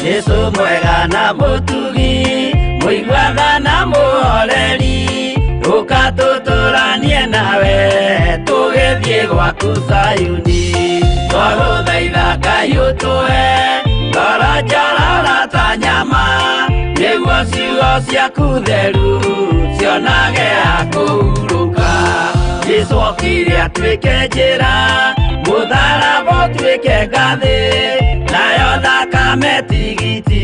Jesu mwega na mũtugi mũiguaga na mũhoreri ũka tũtũranie nawe tũgĩthiĩ gwaku Zayuni twagũthaitha Ngai ũtũhe ngoro njororo ta nyama nĩguo ciugo ciaku theru cionage ha kũhurũka. Jesu okire atuĩke njĩra mũtharaba ũtuĩke ngathĩ nayo thakame tigiti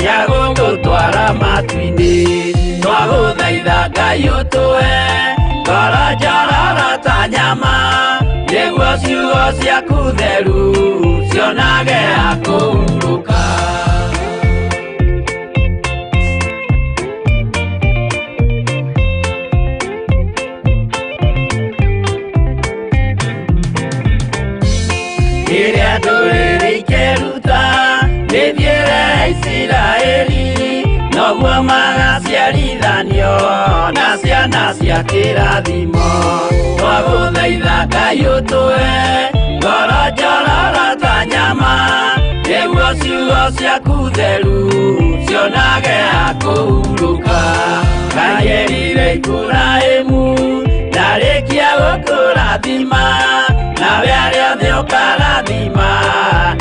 ya gũgũtwara matu-inĩ. Twagũthaitha Ngai ũtũhe ngoro njororo ta nyama nĩguo ciugo ciaku theru cionage ha kũhurũka. Rĩrĩa ndũrĩrĩ ikeruta mĩthiĩre ya Isiraeli noguo magaciarithanio na ciana cia kĩrathimo. Twagũthaitha Ngai ũtũhe ngoro njororo ta nyama nĩguo ciugo ciaku theru cionage ha kũhurũka. Ngai erire Iburahĩmu ndarĩkia gũkũrathima nawe arĩa othe ũkarathima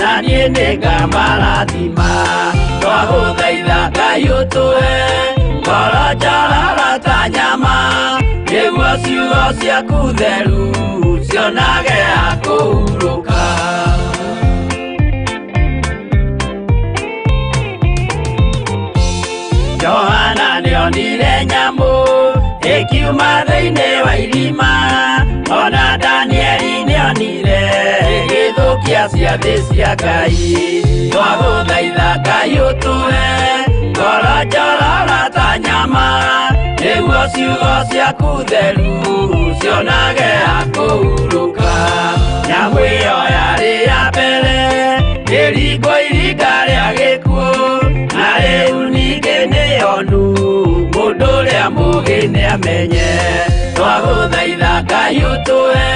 na niĩ nĩngamarathima. Twagũthaitha Ngai ũtũhe ngoro njororo ta nyama nĩguo ciugo ciaku theru cionage ha kũhurũka. Johana nĩonire nyamũ ĩkiuma thĩinĩ wa irima ona Danieli nĩonire ĩgĩthũkia ciathĩ cia Ngai. Twagũthaitha Ngai ũtũhe ngoro njororo ta nyama nĩguo ciugo ciaku theru cionage ha kũhurũka. Nyamũ ĩyo yarĩ ya mbere ĩringwo iringa rĩa gĩkuũ na rĩu ningĩ nĩyonu mũndũ ũrĩa mũũgĩ nĩamenye. Twagũthaitha Ngai ũtũhe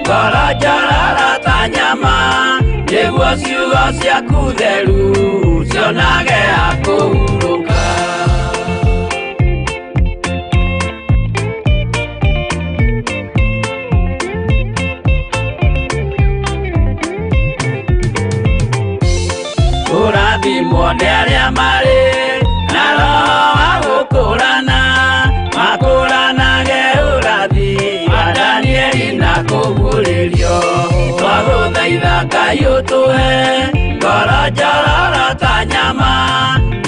ngoro njororo ta nyama nĩguo ciugo ciaku theru cionage ha kũhurũka. Kũrathimwo nĩ arĩa marĩ na roho wa gũkũrana makũranage ũrathi wa Danieli na kũguũrĩrio. Twagũthaitha Ngai ũtũhe ngoro njororo ta nyama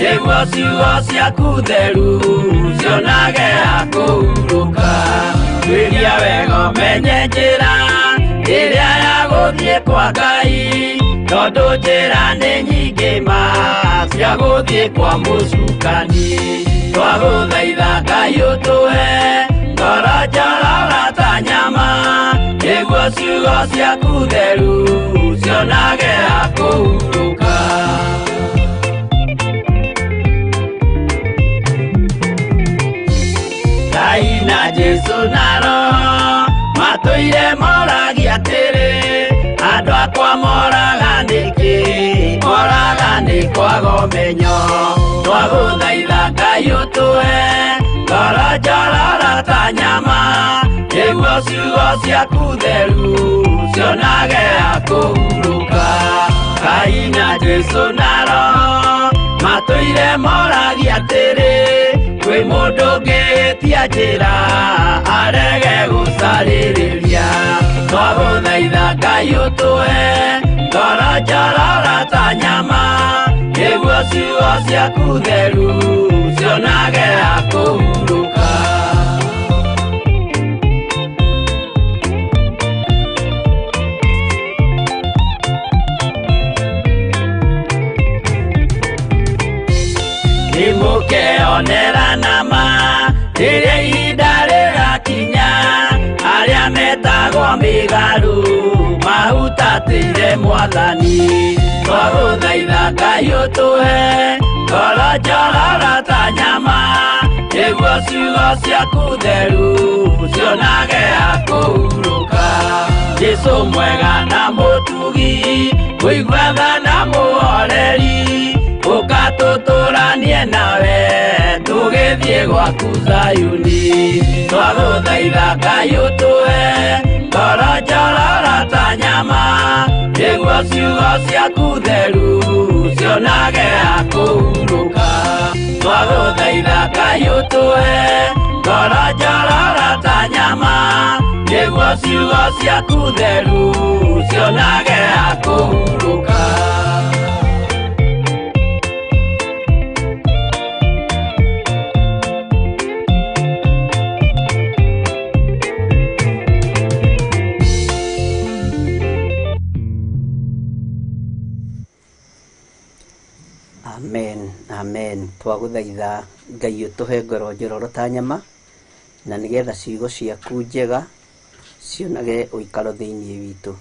nĩguo ciugo ciaku theru cionage ha kũhurũka. Tuĩria wega ũmenye njĩra ĩrĩa ya gũthiĩ kwa Ngai tondũ njĩra nĩ nyingĩ ma cia gũthiĩ kwa mũcukani. Twagũthaitha Ngai ũtũhe ngoro njororo ta nyama nĩguo ciugo ciaku theru cionage ha kũhurũka. Ngai na Jesu na Roho matũire moragia atĩrĩ andũ akwa moraga nĩkĩ moraga nĩ kwaga ũmenyo. Twagũthaitha Ngai ũtũhe ngoro njororo ta nyama nĩguo ciugo ciaku theru cionage ha kũhurũka. Ngai na Jesu na Roho matũire moragia atĩrĩ kwĩ mũndũ ũngĩtia njĩra arege gũcarĩrĩria. Twagũthaitha Ngai ũtũhe ngoro njororo ta nyama nĩguo ciugo ciaku theru cionage ha kũhurũka. Nĩmũkeonera nama rĩrĩa ihinda rĩgakinya arĩa metagwo mĩgarũ mahutatĩire Mwathani. Twagũthaitha Ngai ũtũhe ngoro njororo ta nyama nĩguo ciugo ciaku theru cionage ha kũhurũka. Jesu mwega na mũtugi mũiguaga na mũhoreri Tũtũranie nawe tũgĩthiĩ gwaku Zayuni. Twagũthaitha Ngai ũtũhe ngoro njororo ta nyama, nĩguo ciugo ciaku theru cionage ha kũhurũka. Twagũthaitha Ngai ũtũhe ngoro njororo ta nyama, nĩguo ciugo ciaku theru cionage ha kũhurũka. Amen, amen. Twagũthaitha Ngai ũtũhe ngoro njororo ta nyama, na nĩgetha ciugo ciaku njega cionage ũikaro thĩinĩ witũ.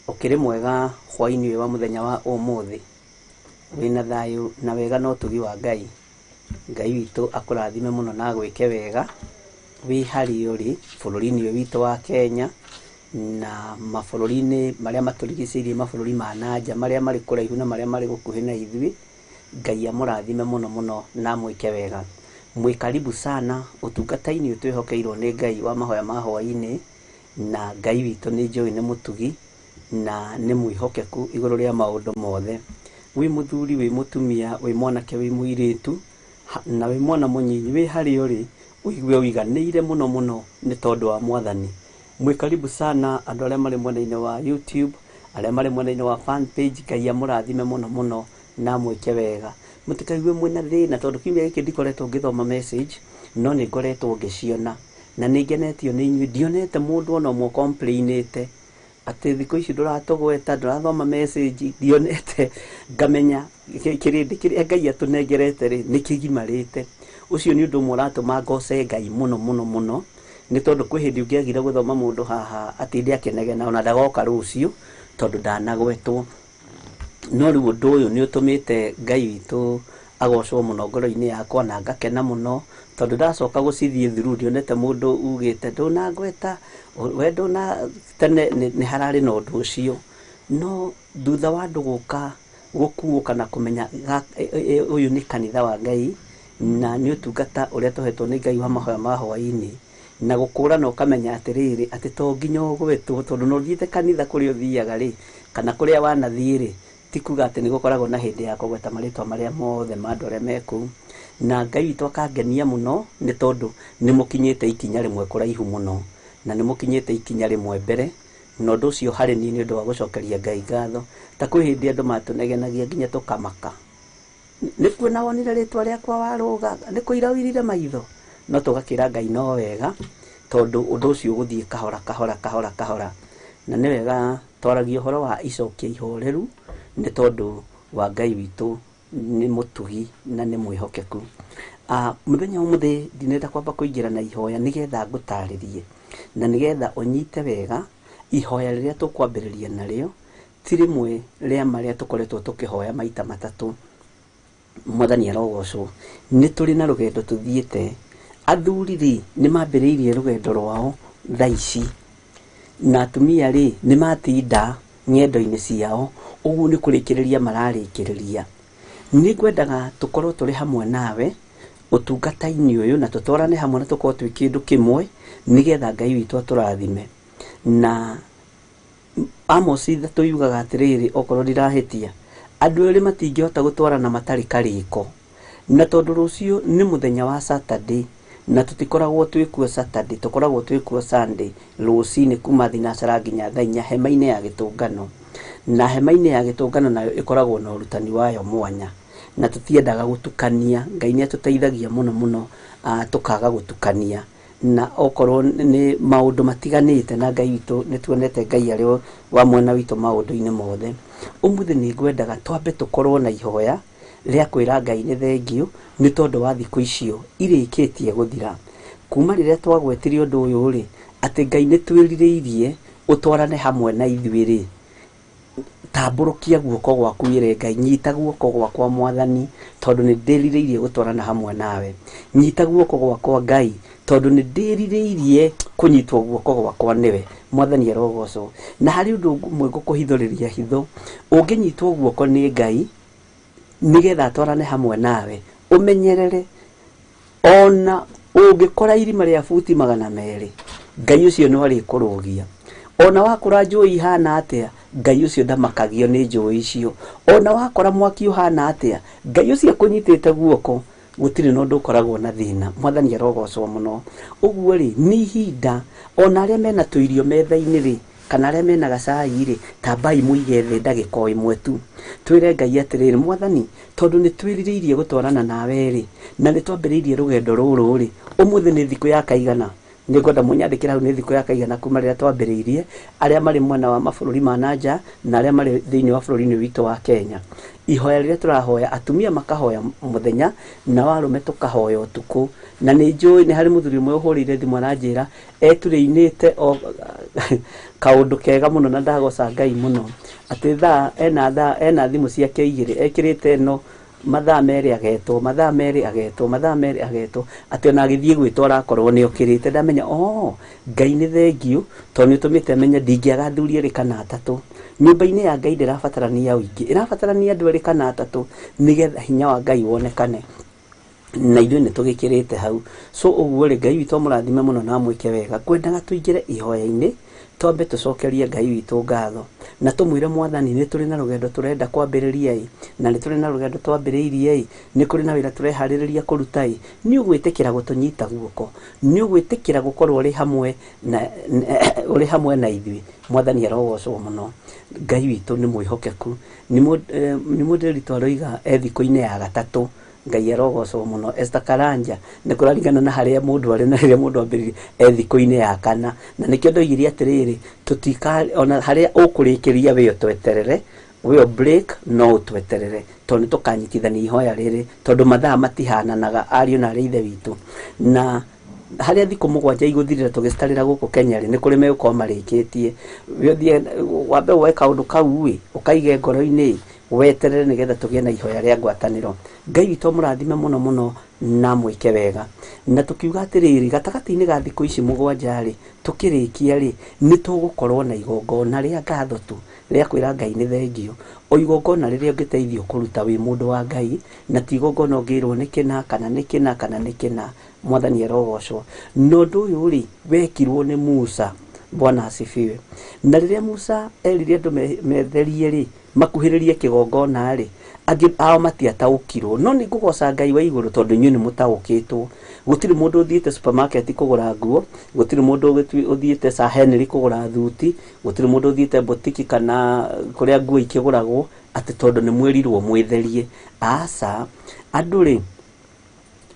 Ũkĩrĩ mwega hwaĩ-inĩ ũyũ wa mũthenya wa ũmũthĩ, wĩna thayũ na wega na ũtugi wa Ngai. Ngai witũ akũrathime mũno na agwĩke wega wĩ harĩa ũrĩ bũrũri-inĩ ũyũ witũ wa Kenya na mabũrũri-inĩ marĩa matũrigicĩirie, mabũrũri ma nanja marĩa marĩ kũraihu na marĩa marĩ gũkuhĩ na ithuĩ. Ngai amũrathime mũno mũno na amwĩke wega. Mwĩ karibu sana ũtungata-inĩ ũyũ twĩhokeirwo nĩ Ngai wa mahoya ma hwaĩ-inĩ, na Ngai witũ nĩ njũĩ nĩ mũtugi na nĩ mwĩhokeku igũrũ rĩa maũndũ mothe. Wĩ mũthuri, wĩ mũtumia, wĩ mwanake, wĩ mũirĩtu na wĩ mwana mũnyinyi, wĩ harĩa ũrĩ ũigue ũiganĩire mũno mũno nĩ tondũ wa Mwathani. Mwĩ karibu sana andũ arĩa marĩ mwena-inĩ wa YouTube, arĩa marĩ mwena-inĩ wa fan page. Ngai amũrathime mũno mũno na amwĩke wega. Mũtikaigue mwĩna thĩna tondũ kiumia gĩkĩ ndikoretwo ngĩthoma message, no nĩ ngoretwo ngĩciona na nĩ ngenetio nĩ inyuĩ. Ndionete mũndũ ona ũmwe complainĩte atĩ thikũ ici ndũratũgweta, ndũrathoma message, ndionete. Ngamenya kĩrĩndĩ kĩrĩa Ngai atũnengerete rĩ nĩ kĩgimarĩte. Ũcio nĩ ũndũ ũmwe ũratũma ngoce Ngai mũno mũno mũno, nĩ tondũ kwĩ hĩndĩ ũngĩagire gũthoma mũndũ haha atinde akĩnegena ona ndagoka rũciũ tondũ ndanagwetwo. No rĩu ũndũ ũyũ nĩ ũtũmĩte Ngai witũ agocwo mũno ngoro-inĩ yakwa na ngakena mũno, tondũ ndacoka gũcithiĩ through ndionete mũndũ ugĩte ndũnangweta, we ndũna tene nĩ hararĩ na ũndũ ũcio. No thutha wa andũ gũka gũkuo kana kũmenya ũyũ nĩ kanitha wa Ngai na nĩ ũtungata ũrĩa tũhetwo nĩ Ngai wa mahoya ma hwaĩ-inĩ, na gũkũrana ũkamenya atĩrĩrĩ atĩ to nginya ũgwetwo, tondũ no ũthiĩte kanitha kũrĩa ũthiaga rĩ kana kũrĩa wanathiĩ rĩ, ti kuga atĩ nĩ gũkoragwo na hĩndĩ ya kũgweta marĩtwa marĩa mothe ma andũ arĩa me kũu. Na Ngai witũ akangenia mũno nĩ tondũ nĩ mũkinyĩte ikinya rĩmwe kũraihu mũno, na nĩ mũkinyĩte ikinya rĩmwe mbere, na ũndũ ũcio harĩ niĩ nĩ ũndũ wa gũcokeria Ngai ngatho. Ta kwĩ hĩndĩ andũ matũnegenagia nginya tũkamaka, nĩ kuona wonire rĩtwa rĩakwa warũga, nĩ kũira ũirire maitho, no tũgakĩra Ngai no wega, tondũ ũndũ ũcio ũgũthiĩ kahora kahora kahora kahora. Na nĩ wega twaragia ũhoro wa icokia ihoreru nĩ tondũ wa Ngai witũ nĩ mũtugi na nĩ mwĩhokeku. Mũthenya ũmũthĩ ndinenda kwamba kũingĩra na ihoya nĩgetha ngũtarĩrie na nĩgetha ũnyite wega ihoya rĩrĩa tũkwambĩrĩria narĩo ti rĩmwe rĩa marĩa tũkoretwo tũkĩhoya maita matatũ. Mwathani arogocwo. Nĩ tũrĩ na rũgendo tũthiĩte. Athuri rĩ nĩ mambĩrĩirie rũgendo rwao thaa ici, na atumia rĩ nĩ matinda ng'endo-inĩ ciao, ũguo nĩ kũrĩkĩrĩria mararĩkĩrĩria. Nĩ ngwendaga tũkorwo tũrĩ hamwe nawe ũtungata-inĩ ũyũ na tũtwarane hamwe na tũkorwo twĩ kĩndũ kĩmwe nĩgetha Ngai witũ atũrathime. Na Amos ithatũ yugaga atĩrĩrĩ, okorwo ndirahĩtia, andũ erĩ matingĩhota gũtwarana matarĩ karĩko. Na tondũ rũciũ nĩ mũthenya wa Saturday, na tũtikoragwo twĩkuo Saturday, tũkoragwo twĩkuo Sunday rũcinĩ kuma thinacara nginya thaa inya hema-inĩ ya gĩtũngano. Na hema-inĩ ya gĩtũngano nayo ĩkoragwo na ũrutani wayo mwanya, na tũtiendaga gũtukania. Ngai nĩ atũteithagia mũno mũno, tũkaga gũtukania, na okorwo nĩ maũndũ matiganĩte, na Ngai witũ nĩ tuonete Ngai arĩ wa mwena witũ maũndũ-inĩ mothe. Ũmũthĩ nĩ ngwendaga twambe tũkorwo na ihoya rĩa kwĩra Ngai nĩ thengiũ nĩ tondũ wa thikũ icio irĩkĩtie gũthira. Kuma rĩrĩa twagwetire ũndũ ũyũ rĩ, atĩ Ngai nĩ twĩrirĩirie ũtwarane hamwe na ithuĩ rĩ, tambũrũkia guoko gwaku wĩre Ngai, nyita guoko gwakwa Mwathani, tondũ nĩ ndĩrirĩirie gũtwarana hamwe nawe. Nyita guoko gwakwa Ngai, tondũ nĩ ndĩrirĩirie kũnyitwo guoko gwakwa nĩwe. Mwathani arogocwo. Na harĩ ũndũ ũmwe ngũkũhithũrĩria hitho, ũngĩnyitwo guoko nĩ Ngai, Nĩgetha atwarane hamwe nawe, ũmenyerere ona ũngĩkora irima rĩa buti 200, Ngai ũcio no arĩkũrũgia. Ona wakora njũĩ ihana atĩa, Ngai ũcio ndamakagio nĩ njũĩ icio. Ona wakora mwaki ũhana atĩa, Ngai ũcio akũnyitĩte guoko, gũtirĩ na ũndũ ũkoragwo na thĩna. Mwathani arogocwo mũno. Ũguo rĩ, nĩ ihinda ona arĩa mena tũirio metha-inĩ rĩ, kana arĩa mena gacai rĩ, tambai mũige thĩ ndagĩka o ĩmwe tu. Twĩre Ngai atĩrĩrĩ, Mwathani, tondũ nĩ twĩrirĩirie gũtwarana nawe rĩ, na nĩ twambĩrĩirie rũgendo rũrũ rĩ, ũmũthĩ nĩ thikũ ya kaigana. Nĩngwenda mũnyandĩkĩre hau nĩ thikũ ya kaigana kuma rĩrĩa twambĩrĩirie, arĩa marĩ mwena wa mabũrũri ma na nja na arĩa marĩ thĩinĩ wa bũrũri-inĩ witũ wa Kenya. Ihoya rĩrĩa tũrahoya, atumia makahoya mũthenya na arũme tũkahoya ũtukũ. Na nĩ njũĩ nĩ harĩ mũthuri ũmwe ũhũrĩire thimũ aranjĩra eturĩinĩte o kaũndũ kega mũno na ndagoca Ngai mũno, atĩ thaa ena thaa ena thimũ ciake igĩrĩ ekĩrĩte ĩno mathaa merĩ agetwo, mathaa merĩ agetwo, mathaa merĩ agetwo, atĩ ona agĩthiĩ gwĩtwo arakorwo nĩ okĩrĩte. Ndamenya oh, Ngai nĩ thengiũ tondũ nĩ ũtũmĩte menye ndingĩaga athuri erĩ kana atatũ. Nyũmba-inĩ ya Ngai ndĩrabatarania ũingĩ, ĩrabatarania andũ erĩ kana atatũ nĩgetha hinya wa Ngai wonekane. Na ithuĩ nĩ tũgĩkĩrĩte hau. So ũguo rĩ, Ngai witũ amũrathime mũno na amwĩke wega. Ngwendaga tũingĩre ihoya-inĩ, twambe tũcokerie Ngai witũ ngatho na tũmwĩre Mwathani nĩ tũrĩ na rũgendo tũrenda kwambĩrĩria ĩ, na nĩ tũrĩ na rũgendo twambĩrĩirie ĩ, nĩ kũrĩ na wĩra tũreharĩrĩria kũruta ĩ. Nĩ ũgwĩtĩkĩra gũtũnyita guoko, nĩ ũgwĩtĩkĩra gũkorwo ũrĩ hamwe na ũrĩ hamwe na ithuĩ. Mwathani arogocwo mũno. Ngai witũ nĩ mwĩhokeku. Nĩ mũndũ witũ aroiga e thikũ-inĩ ya gatatũ. Ngai arogocwo mũno. Esther Karanja nĩ kũraringana na harĩa mũndũ arĩ na rĩrĩa mũndũ ambĩrĩria e thikũ-inĩ ya kana. Na nĩkĩo ndoigire atĩrĩrĩ, tũtika ona harĩa ũkũrĩkĩria wĩ ũtweterere, wĩ break no ũtweterere, tondũ nĩ tũkanyitithania ihoya rĩrĩ, tondũ mathaa matihananaga ariũ na arĩ ithe witũ. Na harĩa thikũ 7 igũthirĩra tũgĩcitarĩra gũkũ Kenya rĩ, nĩ kũrĩ megũkorwo marĩkĩtie. We ũthiĩ wambe woe kaũndũ kau ĩ, ũkaige ngoro-inĩ, weterere nĩgetha tũgĩe na ihoya rĩa ngwatanĩro. Ngai witũ amũrathime mũno mũno na amwĩke wega. Na tũkiuga atĩrĩrĩ, gatagatĩ-inĩ ga thikũ ici 7 rĩ, tũkĩrĩkia rĩ, nĩ tũgũkorwo na igongona rĩa ngatho tu, rĩa kwĩra Ngai nĩ thengio. O igongona rĩrĩa ũngĩteithio kũruta wĩ mũndũ wa Ngai, na ti igongona ũngĩrwo nĩ kĩna kana nĩ kĩna kana nĩ kĩna. Mwathani arogocwo. Na ũndũ ũyũ rĩ, wekirwo nĩ Musa. Bwana asifiwe. Na rĩrĩa Musa erire andũ metherie rĩ, makuhĩrĩrie kĩgongona rĩ, angĩ ao matiataũkirwo. No nĩ ngũgoca Ngai wa igũrũ tondũ inyuĩ nĩ mũtaũkĩtwo. Gũtirĩ mũndũ ũthiĩte supermarket kũgũra nguo, gũtirĩ mũndũ ũthiĩte Sir Henry kũgũra thuti, gũtirĩ mũndũ ũthiĩte boutique kana kũrĩa nguo ikĩgũragwo atĩ tondũ nĩ mwĩrirwo mwĩtherie. Aca, andũ rĩ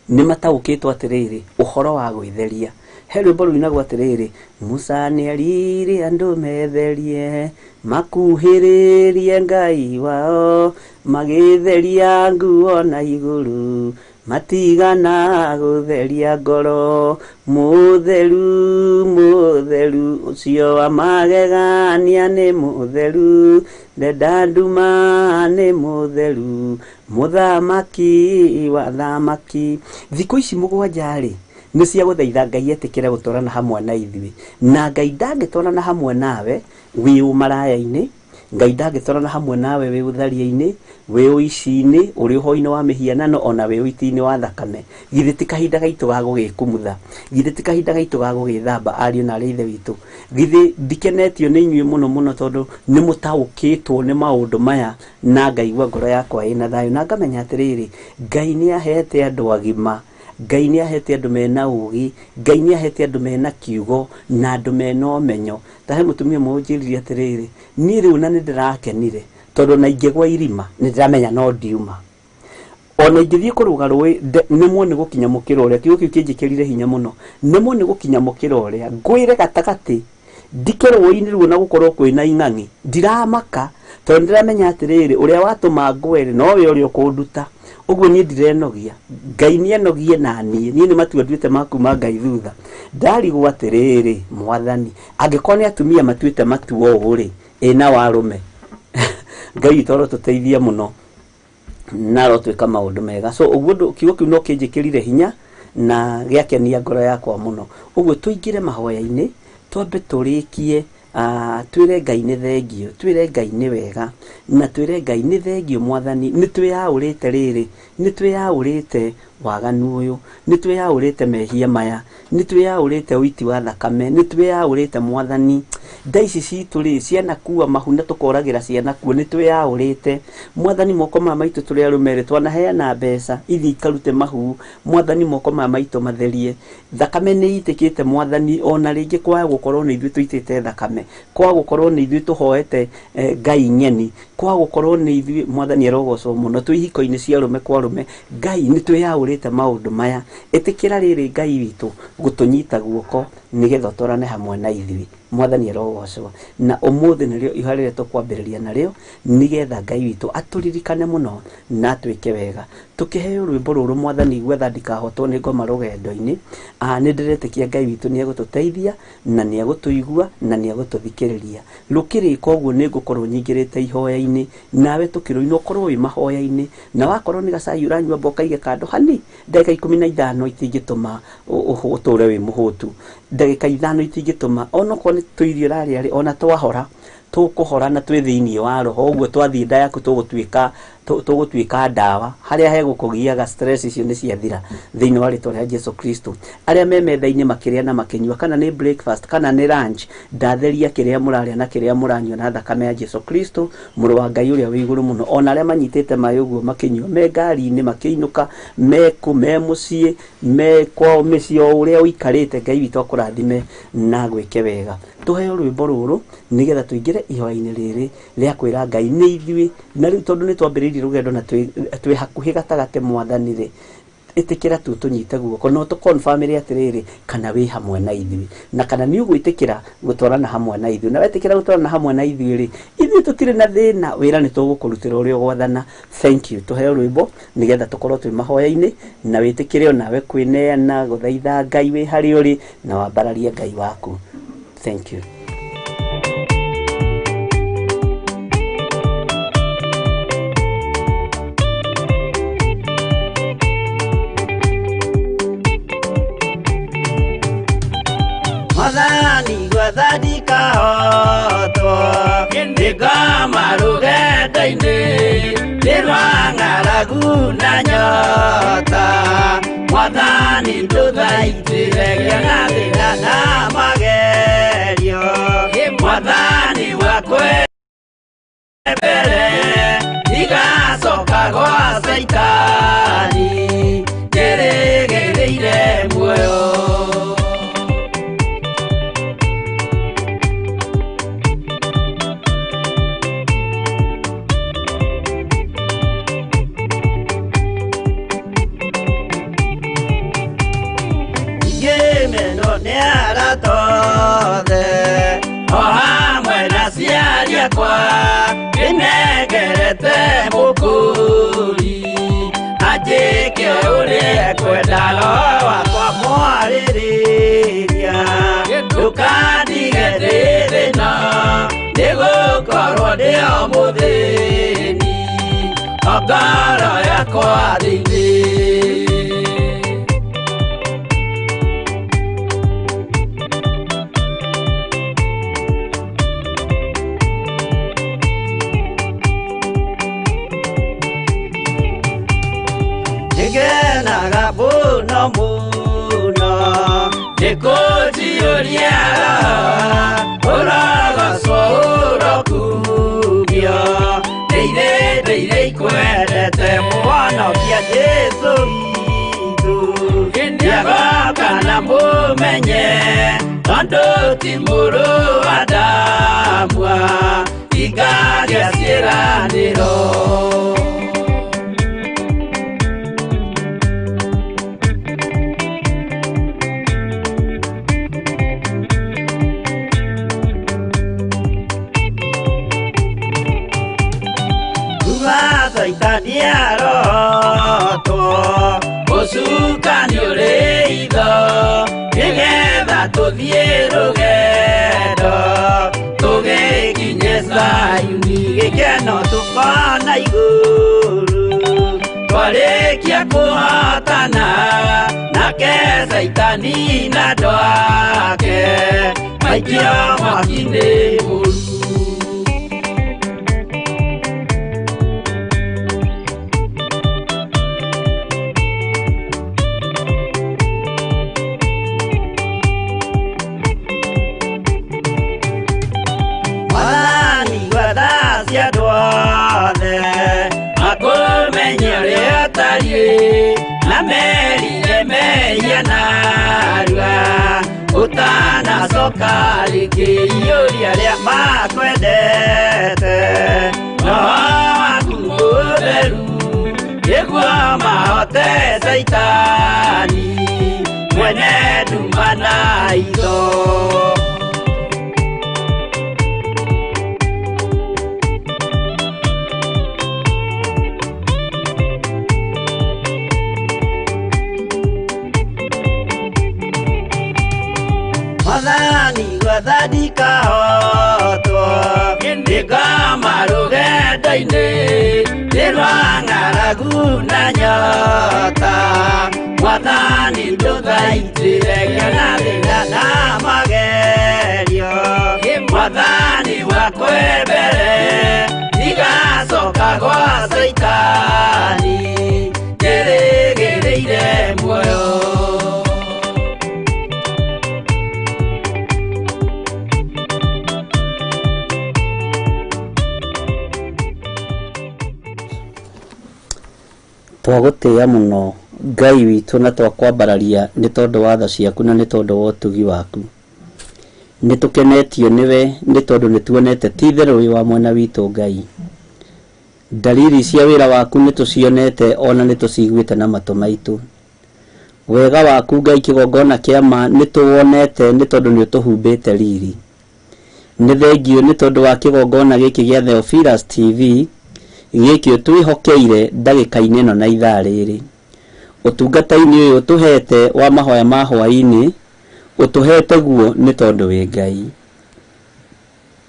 nĩ mataũkĩtwo atĩrĩrĩ ũhoro wa gwĩtheria. He rwĩmbo rũinagwo atĩrĩrĩ, Musa nĩerire andũ metherie, makuhĩrĩrie Ngai wao, magĩtheria nguo na igũrũ, matigana gũtheria ngoro. Mũtheru, mũtheru, ũcio wa magegania nĩ mũtheru, ndenda nduma nĩ mũtheru, mũthamaki wa thamaki. Thikũ ici 7 rĩ, nĩ cia gũthaitha Ngai etĩkĩre gũtwarana hamwe na ithuĩ. Na Ngai ndangĩtwarana hamwe nawe wĩ ũmaraya-inĩ, Ngai ndangĩtwarana hamwe nawe wĩ ũtharia-inĩ, wĩ ũici-inĩ, ũrĩ ũhoi-inĩ wa mĩhianano, ona wĩ ũiti-inĩ wa thakame. Githĩ ti kahinda gaitũ ga gũgĩkumutha? Githĩ ti kahinda gaitũ ga gũgĩthamba ariũ na arĩ ithe witũ? Githĩ ndikenetio nĩ inyuĩ mũno mũno tondũ nĩ mũtaũkĩtwo nĩ maũndũ maya, na ngaigua ngoro yakwa ĩna thayũ, na ngamenya atĩrĩrĩ, Ngai nĩ ahete andũ agima, Ngai nĩ ahete andũ mena ũũgĩ, Ngai nĩ ahete andũ mena kiugo na andũ mena ũmenyo. Ta he mũtumia ũmwe ũnjĩrire atĩrĩrĩ, niĩ rĩu na nĩ ndĩrakenire tondũ na ingĩgwa irima nĩ ndĩramenya no ndiuma. Ona ingĩthiĩ kũrũga rũĩ, nemwo nĩ gũkinya mũkĩra ũrĩa, kiugo kĩu kĩnjĩkĩrire hinya mũno, nemwo nĩ gũkinya mũkĩra ũrĩa, ngwĩre gatagatĩ, ndike rũĩ-inĩ ruo na gũkorwo kwĩna ing'ang'i, ndiramaka tondũ ndĩramenya atĩrĩrĩ, ũrĩa watũma ngwe rĩ, nowe ũrĩa ũkũnduta. Ũguo niĩ ndirenogia, Ngai nĩenogie na niĩ, niĩ nĩ matua nduĩte ma kuma Ngai thutha. Ndarigwo atĩrĩrĩ, Mwathani, angĩkorwo nĩ atumia matuĩte matua ũũ rĩ, ĩna warũme. Ngai witũ arotũteithia mũno na arotwĩka maũndũ mega. So ũguo kiugo kĩu no kĩnjĩkĩrire hinya na gĩakenia ngoro yakwa mũno. Ũguo tũingĩre mahoya-inĩ, twambe tũrĩkie Twĩre Ngai nĩ thengio, twĩre Ngai nĩ wega, na twĩre Ngai nĩ thengio mwathani, nĩ twĩyaũrĩte rĩrĩ, nĩ twĩyaũrĩte waganu ũyũ, nĩ twĩyaũrĩte mehia maya, nĩ twĩyaũrĩte ũiti wa thakame, nĩ twĩyaũrĩte mwathani. Nda ici citũ rĩ, cianakua mahu na tũkoragĩra ciana kuo, nĩ twĩyaũrĩte mwathani. Moko maya maitũ tũrĩ arũme rĩ, twanaheana mbeca ithiĩ ikarute mahu, mwathani moko maya maitũ matherie. Thakame nĩ itĩkĩte mwathani, ona rĩngĩ kwaga gũkorwo nĩ ithuĩ tũitĩte thakame, kwaga gũkorwo nĩ ithuĩ tũhoete Ngai ng'eni, kwaga gũkorwo nĩ ithuĩ, mwathani arogocwo mũno, twĩ ihiko-inĩ cia arũme kwa arũme. Ngai nĩ twĩyaũrĩte maũndũ maya, ĩtĩkĩra rĩrĩ Ngai witũ gũtũnyita guoko nĩgetha ũtwarane hamwe na ithuĩ. Mwathani arogocwo. Na ũmũthĩ nĩrĩo ihoya rĩrĩa tũkwambĩrĩria narĩo, nĩgetha Ngai witũ atũririkane mũno na atwĩke wega. Tũkĩheo rwĩmbo rũrũ, mwathani gwetha ndikahotwo nĩ ngoma rũgendo-inĩ, nĩ ndĩretĩkia Ngai witũ nĩ egũtũteithia na nĩ egũtũigua na nĩ egũtũthikĩrĩria. Rũkĩrĩka ũguo nĩ ngũkorwo nyingĩrĩte ihoya-inĩ, nawe tũkĩrũina ũkorwo wĩ mahoya-inĩ, na wakorwo nĩ gacai ũranyua mba ũkaige kando hani, ndagĩka 15 itingĩtũma ũtũre wĩ mũhũtu, ndagĩka 5 itingĩtũma onokorwo nĩ tũirio ũrarĩa rĩ, ona twahora tũkũhora na twĩ thĩinĩ wa roho, ũguo twathiĩ nda yaku tũgũtuĩka ndawa, harĩa hegũkũgiaga stress icio nĩ ciathira thĩinĩ wa rĩtwa rĩa Jesu Kristo. Arĩa me metha-inĩ makĩrĩa na makĩnyua, kana nĩ breakfast kana nĩ lunch, ndatheria kĩrĩa mũrarĩa na kĩrĩa mũranyua na thakame ya Jesu Kristo mũrũ wa Ngai ũrĩa wĩ igũrũ mũno. Ona arĩa manyitĩte maĩ ũguo makĩnyua, me ngari-inĩ makĩinũka, me kũ, me mũciĩ, me kwao mĩciĩ, o ũrĩa ũikarĩte, Ngai witũ akũrathime na agwĩke wega. Tũheo rwĩmbo rũrũ nĩgetha tũingĩre ihoya-inĩ rĩrĩ rĩa kwĩra Ngai nĩ ithuĩ, na rĩu tondũ nĩ twambĩrĩirie rũgendo na twĩ hakuhĩ gatagatĩ mwathani rĩ, ĩtĩkĩra tu tũnyite guoko no tũconfirmĩre atĩrĩrĩ kana wĩ hamwe na ithuĩ, na kana nĩ ũgwĩtĩkĩra gũtwarana hamwe na ithuĩ. Na wetĩkĩra gũtwarana hamwe na ithuĩ rĩ, ithuĩ tũtirĩ na thĩna, wĩra nĩ tũgũkũrutĩra ũrĩa ũgwathana. Thank you. Tũheo rwĩmbo nĩgetha tũkorwo twĩ mahoya-inĩ, na wĩtĩkĩre onawe kwĩneana gũthaitha Ngai wĩ harĩa ũrĩ, na wambararie Ngai waku. Thank you. Mwathani gwetha ndikahotwo nĩ ngoma rũgendo-inĩ, nĩ rwa ng'aragu na nyota. Mwathani ndũthaitĩre ngĩona thĩna na magerio, Mwathani wakwe mbere ndigacoka gwa Caitani, ndĩrĩgĩrĩire muoyo. Ngĩmenwo nĩ arata othe o hamwe na aciari akwa, ndĩnengerete mũkũri anjĩke ũrĩa ekwenda, roho wakwa mwarĩrĩria, ndũkandige ndĩ thĩna, nĩgũkorwo ndĩ o mũthĩni, o ngoro yakwa thĩinĩ. Nĩngenaga mũno mũno nĩ kũnjiyũria roho, ũrogocwo ũrokumio, ndĩire ndĩire ikwendete mũhonokia Jesũ witũ. Nĩagoka na mũmenye tondũ ti mũrũ wa Adamu, ingagĩa ciĩranĩro. Caitani arotwo ũcukani ũrĩ itho, nĩgetha tũthiĩ rũgendo tũgĩkinye Zayuni, gĩkeno tũkona igũrũ twarĩkia kũhotana nake Caitani na andũ ake maikio mwaki-inĩ Mathiĩ na merire mehia narua ũtanacoka rĩngĩ iyũria arĩa makwendete roho waku mũtheru nĩguo mahote Caitani mwene nduma na itho. Mwathani gwathani kahotwo nĩngoma rũgendo-inĩ nĩ rwa ng'aragu na nyota. Mwathani ndũthaitĩre ngĩona thĩna na magerio. Mwathani wakwe mbere ndigacoka gwa Caitani njĩrĩgĩrĩire muoyo. Twagũtĩĩa mũno Ngai witũ na twakwambararia nĩ tondũ wa tha ciaku na nĩ tondũ wa ũtugi waku. Nĩ tũkenetio nĩwe nĩ tondũ nĩ tuonete ti itherũ wĩ wa mwena witũ Ngai. Ndariri cia wĩra waku nĩ tũcionete ona nĩ tũciguĩte na matũ maitũ. Wega waku Ngai kĩgongona kĩa ma nĩ tũwonete nĩ tondũ nĩ ũtũhumbĩte riri. Nĩ thengiũ nĩ tondũ wa kĩgongona gĩkĩ gĩa Theophilus TV gĩkĩ ũtwĩhokeire ndagĩka-inĩ ĩno na ithaa rĩrĩ. Ũtungata-inĩ ũyũ ũtũhete wa mahoya ma hwaĩ-inĩ ũtũhete guo nĩ tondũ wĩ Ngai.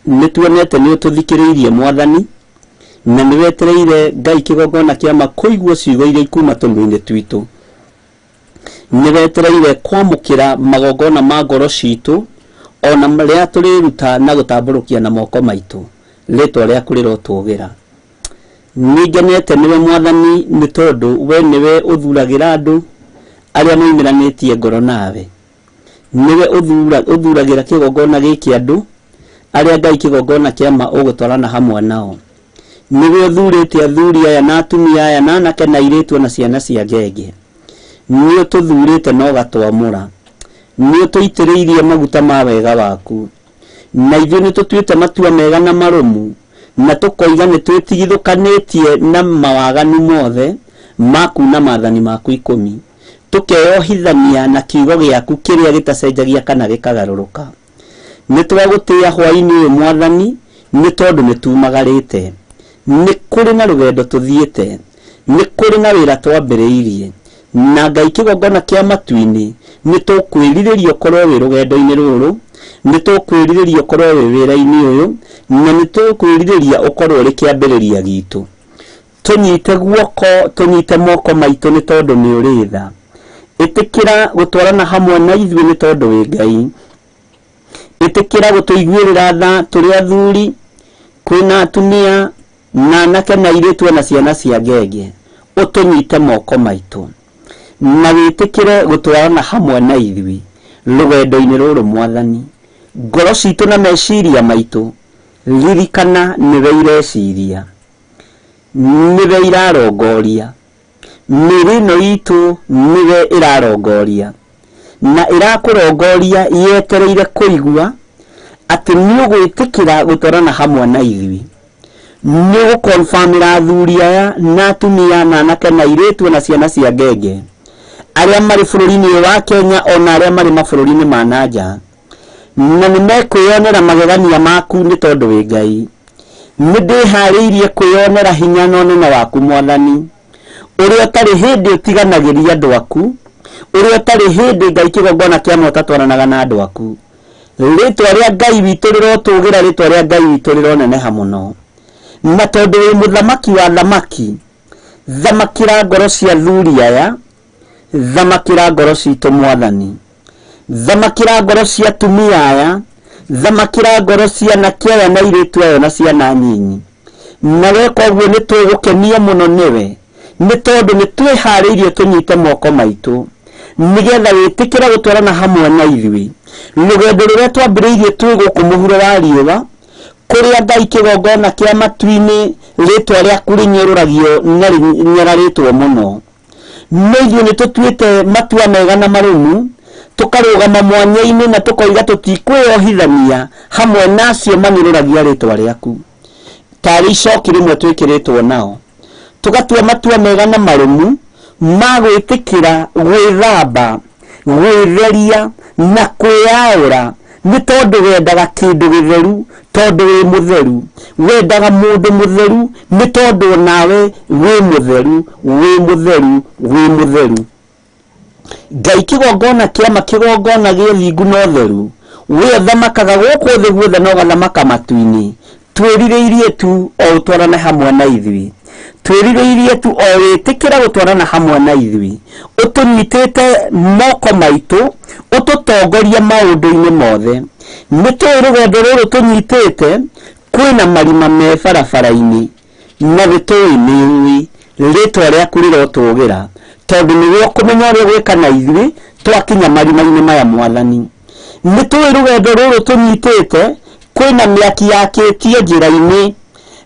Nĩ tuonete nĩ ũtũthikĩrĩirie Mwathani na nĩ wetereire Ngai kĩgongona kĩa ma kũigua ciugo iria ikuma tũnua-inĩ twitũ. Nĩ wetereire kwamũkĩra magongona ma ngoro citũ ona rĩrĩa tũrĩruta na gũtambũrũkia na moko maitũ. Rĩtwa rĩaku rĩrotũgĩra. Nĩ ngenete nĩwe Mwathani nĩ tondũ we nĩwe ũthuragĩra andũ arĩa moimĩranĩtie ngoro nawe. Nĩwe ũthuragĩra kĩgongona gĩkĩ andũ arĩa Ngai kĩgongona kĩa ma ũgũtwarana hamwe nao. Nĩwe ũthurĩte athuri aya na atumia aya na anake na airĩtu na ciana cia ngenge. Nĩ ũtũthurĩte na ũgatwamũra. Nĩ ũtũitĩrĩirie maguta ma wega waku. Na ithuĩ nĩ tũtuĩte matua mega na marũmu na tũkoiga nĩ twĩtigithũkanĩtie na mawaganu mothe maku na maathani maku ikũmi. Tũkeyohithania na kiugo gĩaku kĩrĩa gĩtacenjagia kana gĩkagarũrũka. Nĩ twagũtĩĩa hwaĩ-inĩ ũyũ Mwathani nĩ tondũ nĩ tumagarĩte. Nĩ kũrĩ na rũgendo tũthiĩte. Nĩ kũrĩ na wĩra twambĩrĩirie. Na Ngai kĩgongona kĩa matu-inĩ nĩ tũkwĩrirĩria ũkorwo wĩ rũgendo-inĩ rũrũ, nĩ tũkwĩrirĩria ũkorwo wĩ wĩra-inĩ ũyũ, na nĩ tũkwĩrirĩria ũkorwo ũrĩ kĩambĩrĩria gitũ. Tũnyite guoko, tũnyite moko maitũ nĩ tondũ nĩ ũrĩ tha. Ĩtĩkĩra gũtwarana hamwe na ithuĩ nĩ tondũ wĩ Ngai. Ĩtĩkĩra gũtũiguĩrĩra tha tũrĩ athuri, kwĩna atumia na anake na airĩtu na ciana cia ngenge. Ũtũnyite moko maitũ na wĩtĩkĩre gũtwarana hamwe na ithuĩ rũgendo-inĩ rũrũ Mwathani. Ngoro citũ na meciria maitũ ririkana nĩwe ireciria, nĩwe irarongoria, mĩĩrĩ ĩno itũ nĩwe ĩrarongoria na ĩrakũrongoria yetereire kũigua atĩ nĩ ũgwĩtĩkĩra gũtwarana hamwe na ithuĩ. Nĩ ũgũkonfamĩra athuri aya na atumia na anake na airĩtu na ciana cia ngenge arĩa marĩ bũrũri-inĩ ũyũ wa Kenya ona arĩa marĩ mabũrũri-inĩ ma na nja, na nĩ mekwĩyonera magegania maku nĩ tondũ wĩ Ngai. Nĩ ndĩharĩirie kwĩyonera hinya na ũnene waku Mwathani, ũrĩa ũtarĩ hĩndĩ ũtiganagĩria andũ aku, ũrĩa ũtarĩ hĩndĩ Ngai kĩgongona kĩa ma ũtatwaranaga na andũ aku. Rĩtwa rĩa Ngai witũ rĩrotũgĩra, rĩtwa rĩa Ngai witũ rĩroneneha mũno. Na tondũ wĩ mũthamaki wa thamaki, thamakĩra ngoro cia athuri aya, thamakĩra ngoro citũ Mwathani, thamakĩra ngoro cia atumia aya, thamakĩra ngoro cia anake aya na airĩtu aya na ciana nyinyi. Na weka ũguo nĩ tũgũkenio mũno nĩwe nĩ tondũ nĩ twĩharĩirie tũnyite moko maitũ nĩgetha wĩtĩkĩre gũtwarana hamwe na ithuĩ rũgendo rũrĩa twambĩrĩirie twĩ gũkũ mũhuro wa riũa kũrĩa Ngai kĩgongona kĩa matu-inĩ rĩtwa rĩaku rĩnyũrũragio na rĩnyararĩtwo mũno. No ithuĩ nĩ tũtuĩte matua mega na marũmu, tũkarũgama mwanya-inĩ na tũkoiga tũtikwĩyohithania hamwe na acio manyũrũragia rĩtwa rĩaku. Tarĩ icoki rĩmwe twĩkĩrĩtwo nao, tũgatua matua mega na marũmu ma gwĩtĩkĩra gwĩthamba, gwĩtheria na kwĩyaũra, nĩ tondũ wendaga kĩndũ gĩtheru, tondũ wĩ mũtheru. Wendaga mũndũ mũtheru, nĩ tondũ nawe wĩ mũtheru, wĩ mũtheru, wĩ mũtheru. Ngai kĩgongona kĩama, kĩgongona gĩa ũthingu na ũtheru, we ũthamakaga gũkũ thĩ guothe na ũgathamaka matu-inĩ. Twĩrirĩirie tu o ũtwarane hamwe na ithuĩ, twĩrirĩirie tu o wĩtĩkĩra gũtwarana hamwe na ithuĩ, ũtũnyitĩte moko maitũ, ũtũtongoria maũndũ-inĩ mothe. Nĩ tũĩ rũgendo rũrũ tũnyitĩte kwĩna marima me barabara-inĩ, na nĩ tũĩ nĩ ũĩ rĩtwa rĩaku rĩrotũgĩra, tondũ nĩwe ũkũmenya ũrĩa ũgwĩka na ithuĩ twakinya marima-inĩ maya. Mwathani, nĩ tũĩ rũgendo rũrũ tũnyitĩte kwĩna mĩaki yakĩtio njĩra-inĩ.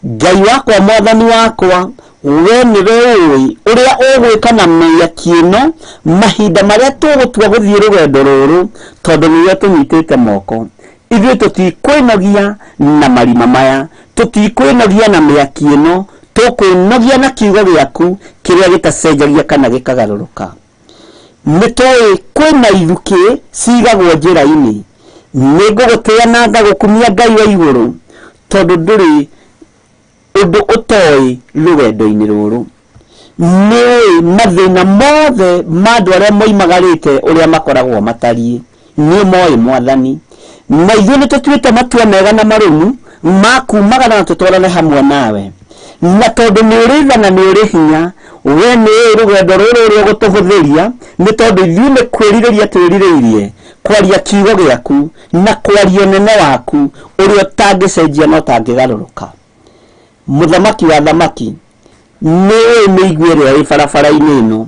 Ngai wakwa, Mwathani wakwa, we nĩwe ũĩ ũrĩa ũgwĩka na mĩaki ĩno mahinda marĩa tũgũtua gũthiĩ rũgendo rũrũ, tondũ nĩwe tũnyitĩte moko. Ithuĩ tũtikwĩnogia na marima maya, tũtikwĩnogia na mĩaki ĩno, tũkwĩnogia na kiugo gĩaku kĩrĩa gĩtacenjagia kana gĩkagarũrũka. Nĩ tũĩ kwĩna ithukĩ cigagwo njĩra-inĩ. Nĩ ngũgũtĩĩa na ngagũkumia Ngai wa igũrũ, tondũ ndũrĩ ũndũ ũtoĩ rũgendo-inĩ rũrũ. Nĩ ũĩ mathĩna mothe ma andũ arĩa moimagarĩte ũrĩa makoragwo matariĩ, nĩ moĩ Mwathani. Na ithuĩ nĩ tũtuĩte matua mega na marũmu ma kumagara na tũtwarane hamwe nawe, na tondũ nĩ ũrĩ tha na nĩ ũrĩ hinya, we nĩ ũĩ rũgendo rũrũ ũrĩa ũgũtũhũthĩria, nĩ tondũ ithuĩ nĩ kwĩrirĩria twĩrirĩirie kwaria kiugo gĩaku na kwaria ũnene waku ũrĩa ũtangĩcenjia na ũtangĩgarũrũka. Mũthamaki wa thamaki, nĩ ũĩ mĩigua ĩrĩa ĩ barabara-inĩ ĩno,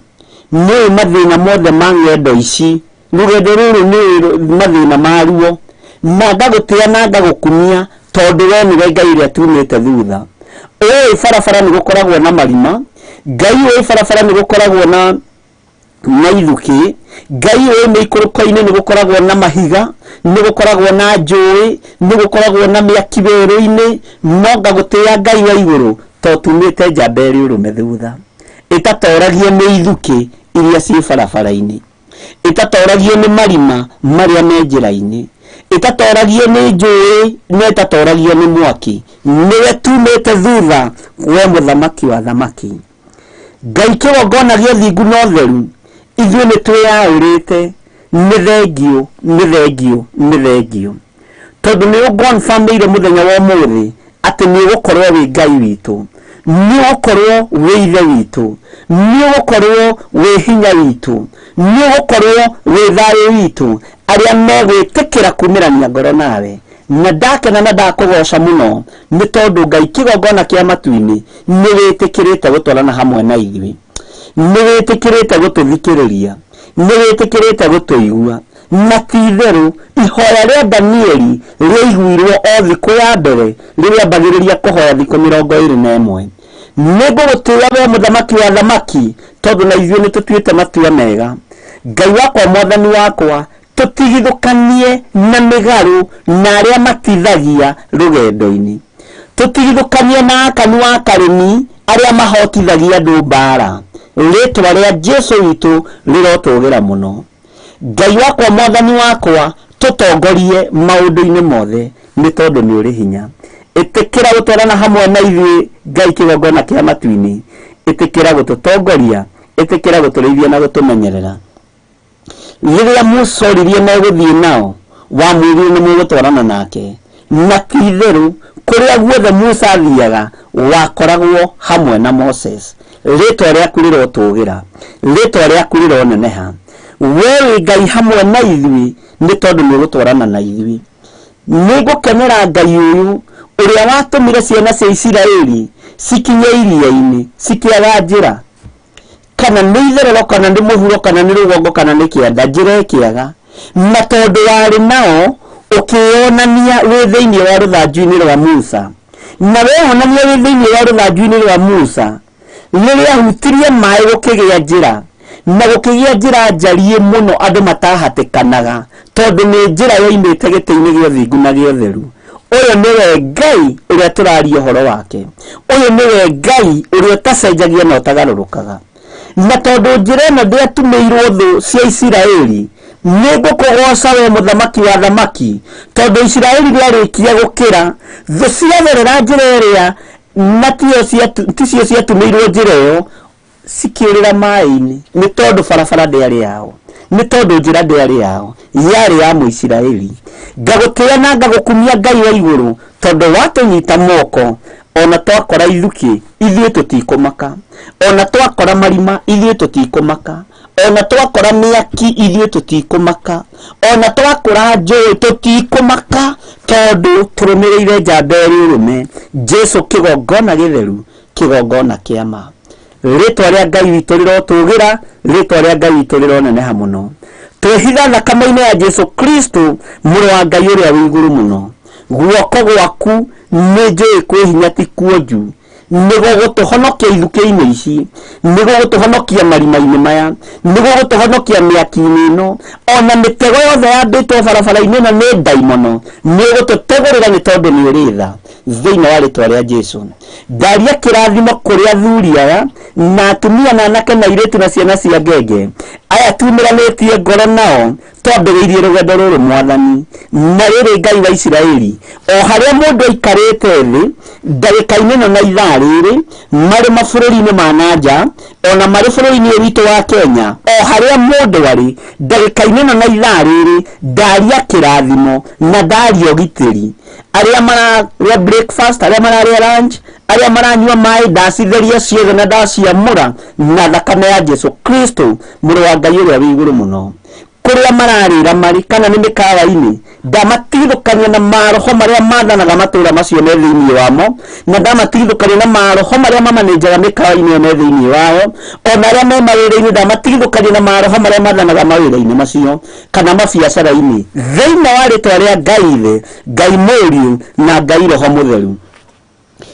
nĩ ũĩ mathĩna mothe ma ng'endo ici, rũgendo rũrũ nĩ ũĩ mathĩna maruo, na ngagũtĩĩa na ngagũkumia, tondũ we nĩwe Ngai ũrĩa tumĩte thutha. Ũĩ barabara nĩ gũkoragwo na marima, Ngai ũĩ barabara nĩ gũkoragwo na ithukĩ, Ngai ũĩ mĩikũrũko-inĩ nĩ gũkoragwo na mahiga, nĩ gũkoragwo na njũĩ, nĩ gũkoragwo na mĩaki werũ-inĩ, no ngagũtĩĩa Ngai wa igũrũ, to tumĩte njamba ĩrĩ ũrũme thutha, ĩtatoragio nĩ ithukĩ iria ciĩ barabara-inĩ, ĩtatoragio nĩ marima marĩa me njĩra-inĩ, ĩtatoragio nĩ njũĩ na ĩtatoragio nĩ mwaki. Nĩwe tumĩte thutha, we mũthamaki wa thamaki. Ngai kĩgongona gĩa ũthingu na ũtheru, ithuĩ nĩ twĩyaũrĩte. Nĩ thengiũ, nĩ thengiũ, nĩ thengiũ, tondũ nĩ ũgonbamĩire mũthenya wa ũmũthĩ atĩ nĩ ũgũkorwo wĩ Ngai witũ, nĩ ũgũkorwo wĩ ithe witũ, nĩ ũgũkorwo wĩ hinya witũ, nĩ ũgũkorwo wĩ thayũ witũ, arĩa megwĩtĩkĩra kumĩrania ngoro nawe. Na ndakena na ndakũgoca mũno, nĩ tondũ Ngai kĩgongona kĩa matu-inĩ nĩ wĩtĩkĩrĩte gũtwarana hamwe na ithuĩ, nĩ wĩtĩkĩrĩte gũtũthikĩrĩria, nĩ wĩtĩkĩrĩte gũtũigua. Na ti itherũ ihoya rĩa Danieli rĩaiguirwo o thikũ ya mbere rĩrĩa ambagĩrĩria kũhoya thikũ 21. Nĩ ngũgũtĩĩa we mũthamaki wa thamaki, tondũ na ithuĩ nĩ tũtuĩte matua mega. Ngai wakwa, Mwathani wakwa, tũtigithũkanie na mĩgarũ na arĩa matithagia rũgendo-inĩ, tũtigithũkanie na akanu wa karĩmi arĩa mahotithagia andũ mbara. Rĩtwa rĩa Jesu witũ rĩrotũgĩra mũno. Ngai wakwa, Mwathani wakwa, tũtongorie maũndũ-inĩ mothe, nĩ tondũ nĩ ũrĩ hinya. Ĩtĩkĩra gũtwarana hamwe na ithuĩ, Ngai kĩgongona kĩa matu-inĩ. Ĩtĩkĩra gũtũtongoria, ĩtĩkĩra gũtũrĩithia na gũtũmenyerera. Rĩrĩa Musa oririe megũthiĩ nao, wamwĩrire nĩ mũgũtwarana nake, na ti itherũ kũrĩa guothe Musa athiaga wakoragwo hamwe na Moses. Rĩtwa rĩaku rĩrotũgĩra, rĩtwa rĩaku rĩroneneha. We wĩ Ngai hamwe na ithuĩ, nĩ tondũ nĩ ũgũtwarana na ithuĩ. Nĩ ngũkenera Ngai ũyũ ũrĩa watũmire ciana cia Isiraeli cikinye iria-inĩ cikĩaga njĩra, kana nĩ itherero, kana nĩ mũhuro, kana nĩ rũgongo, kana nĩ kĩanda, njĩra ĩkĩaga. Na tondũ warĩ nao, ũkĩyonania wĩ thĩinĩ wa rũthanju-inĩ rwa Musa. Na weyonania wĩ thĩinĩ wa rũthanju-inĩ rwa Musa, rĩrĩa ahutirie maĩ gũkĩgĩa njĩra. Na gũkĩgĩa njĩra njariĩ mũno andũ matahatĩkanaga, tondũ nĩ njĩra yoimĩte gĩtĩ-inĩ gĩa ũthingu na gĩa ũtheru. Ũyũ nĩwe Ngai ũrĩa tũraria ũhoro wake. Ũyũ nĩwe Ngai ũrĩa ũtacenjagia na ũtagarũrũkaga. Na tondũ njĩra ĩno ndĩatumĩirwo thũ cia Isiraeli, nĩ ngũkũgooca we mũthamaki wa thamaki, tondũ Isiraeli rĩarĩkia gũkĩra, thũ ciagerera njĩra ĩrĩa na ticio ciatumĩirwo njĩra ĩyo, cikĩũrĩra maĩ-inĩ, nĩ tondũ barabara ndĩarĩ yao, nĩ tondũ njĩra ndĩarĩ yao, yarĩ ya Mũisiraeli. Ngagũtĩĩa na ngagũkumia Ngai wa igũrũ, tondũ watũnyita moko, ona twakora ithukĩ, ithuĩ tũtikũmaka, ona twakora marima, ithuĩ tũtikũmaka, ona twakora mĩaki, ithuĩ tũtikũmaka, ona twakora njũĩ, tũtikũmaka, tondũ tũrũmĩrĩire njamba ĩrĩ ũrũme, Jesu kĩgongona gĩtheru, kĩgongona kĩa ma. Rĩtwa rĩa Ngai witũ rĩrotũgĩra, rĩtwa rĩa Ngai witũ rĩroneneha mũno. Twĩhitha thakame-inĩ ya Jesu Kristo, mũrũ wa Ngai ũrĩa wĩ igũrũ mũno. Guoko gwaku nĩ njũĩ kwĩ hinya ti kuonju, nĩ gũgũtũhonokia ithukĩ-inĩ ici, nĩ gũgũtũhonokia marima-inĩ maya, nĩ gũgũtũhonokia mĩaki-inĩ ĩno, ona mĩtego yothe yambĩtwo barabara-inĩ ĩno nĩ ndaimono, nĩ ũgũtũtegũrĩra nĩ tondũ nĩ ũrĩ tha. Thĩinĩ wa rĩtwa rĩa Jesu, ndaria kĩrathimo kũrĩ athuri aya na atumia na anake na airĩtu na ciana cia ngenge aya tumĩranĩtie ngoro nao, twambĩrĩirie rũgendo rũrũ Mwathani. Na rĩrĩ Ngai wa Isiraeli, o harĩa mũndũ aikarĩte thĩ ndagĩka-inĩ ĩno na ithaa rĩrĩ, marĩ mabũrũri-inĩ ma na nja, ona marĩ bũrũri-inĩ ũyũ witũ wa Kenya, o harĩa mũndũ arĩ ndagĩka-inĩ ĩno na ithaa rĩrĩ, ndaria kĩrathimo na ndaria ũgitĩri. Arĩa mararĩa breakfast, arĩa mararĩa lunch, arĩa maranyua maĩ, ndacitheria ciothe na ndaciamũra na thakame ya Jesu Kristo, mũrũ wa Ngai ũrĩa wĩ igũrũ mũno. Kũrĩa mararĩra marĩ kana nĩ mĩkawa-inĩ, ndamatigithũkania na maroho marĩa mathanaga matũũra macio me thĩinĩ wamo, na ndamatigithũkania na maroho marĩa mamanĩnjaga mĩkawa-inĩ ĩyo me thĩinĩ wayo, ona arĩa me mawĩra-inĩ ndamatigithũkania na maroho marĩa mathanaga mawĩra-inĩ macio kana mabiacara-inĩ. Thĩinĩ wa rĩtwa rĩa Ngai Ithe, Ngai Mũriũ na Ngai Roho Mũtheru,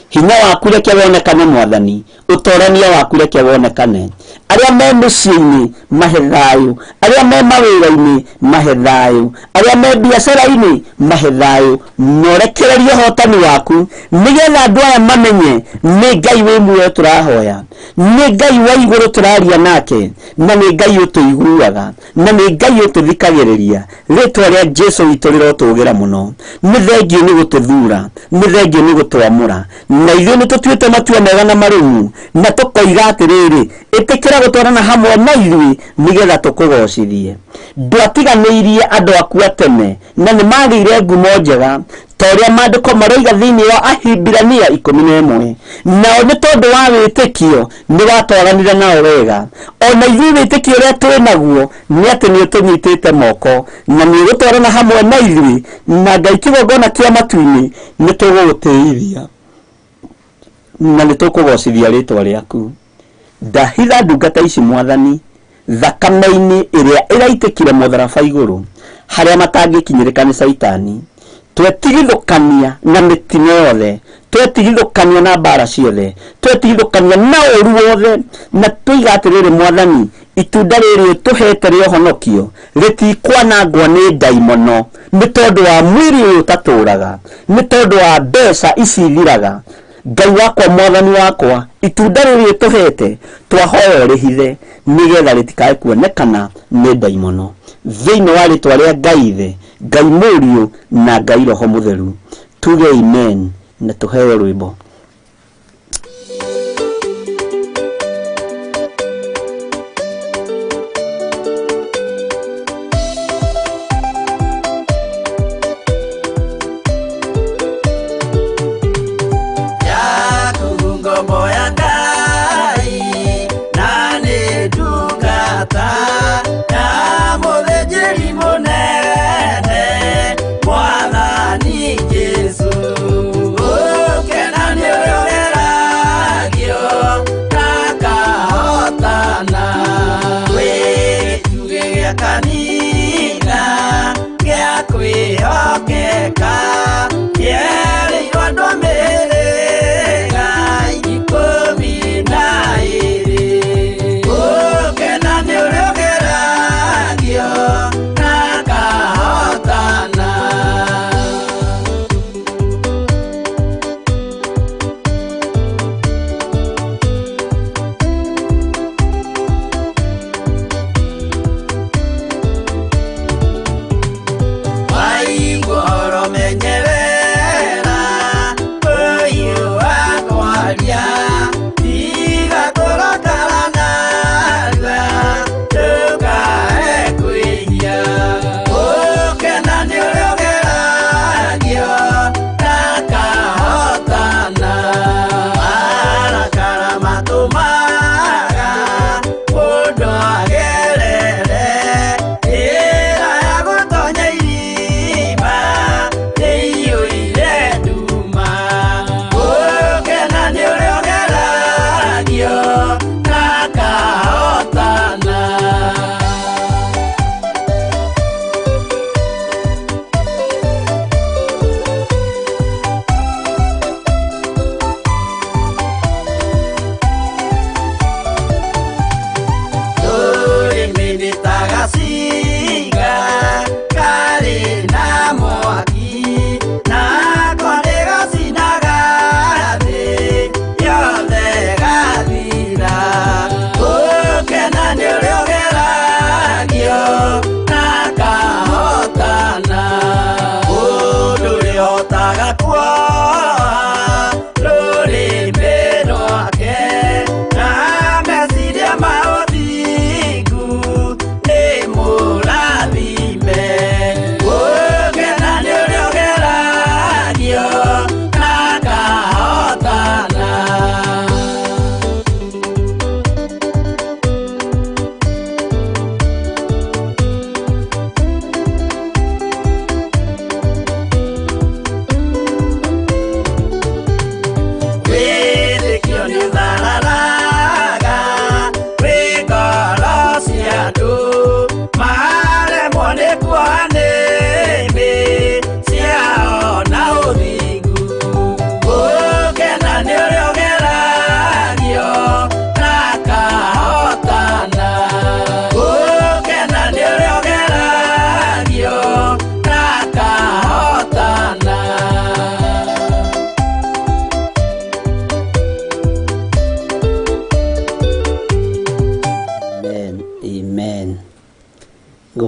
hinya waku reke wonekane Mwathani, ũtorania waku reke wonekane. Arĩa me mĩciĩ-inĩ mahe thayũ, arĩa me mawĩra-inĩ mahe thayũ, arĩa me biacara-inĩ mahe thayũ, na ũrekererie ũhotani waku, nĩgetha andũ aya mamenye nĩ Ngai wĩ muoyo tũrahoya, nĩ Ngai wa igũrũ tũraria nake, na nĩ Ngai ũtũiguaga, na nĩ Ngai ũtũthikagĩrĩria. Rĩtwa rĩa Jesu witũ rĩrotũgĩra mũno. Nĩ thengiũ nĩ gũtũthura, nĩ thengiũ nĩ gũtwamũra, na ithuĩ nĩ tũtuĩte matua mega na marũmu, na tũkoiga atĩrĩrĩ, ĩtĩkĩra gũtwarana hamwe na ithuĩ nĩgetha tũkũgocithie. Ndwatiganĩirie andũ aku a tene, na nĩ magĩire ngumo njega, ta ũrĩa maandĩko maroiga thĩinĩ wa Ahibirania 11. Nao nĩ tondũ wa wĩtĩkio nĩ watwaranire nao wega. Ona ithuĩ wĩtĩkio ũrĩa twĩ naguo nĩ atĩ nĩ ũtũnyitĩte moko, na nĩ ũgũtwarana hamwe na ithuĩ, na Ngai kĩgongona kĩa matu-inĩ nĩ tũgũgũtĩithia na nĩ tũkũgocithia rĩtwa rĩaku. Ndahitha ndungata ici Mwathani thakame-inĩ ĩrĩa ĩraitĩkire mũtharaba igũrũ, harĩa matangĩkinyĩrĩka nĩ Caitani. Twetigithũkania na mĩtino yothe, twetigithũkania na mbara ciothe, twetigithũkania na ũru wothe, na tũiga atĩrĩrĩ Mwathani, itunda rĩrĩ ũtũhete rĩa ũhonokio rĩtikwanangwo nĩ ndaimono, nĩ tondũ wa mwĩrĩ ũyũ ũtatũraga, nĩ tondũ wa mbeca ici ithiraga. Ngai wakwa, Mwathani wakwa, itunda rĩrĩ ũtũhete twahoya ũrĩhithe, nĩgetha rĩtikae kuonekana nĩ ndaimono. Thĩinĩ wa rĩtwa rĩa Ngai Ithe, Ngai Mũriũ na Ngai Roho Mũtheru, tuge amen na tũheo rwĩmbo. Yaku ngombo ya Ngai, na nĩ ndungata ya mũthĩnjĩri mũnene, Mwathani Jesũ. Ũkena nĩ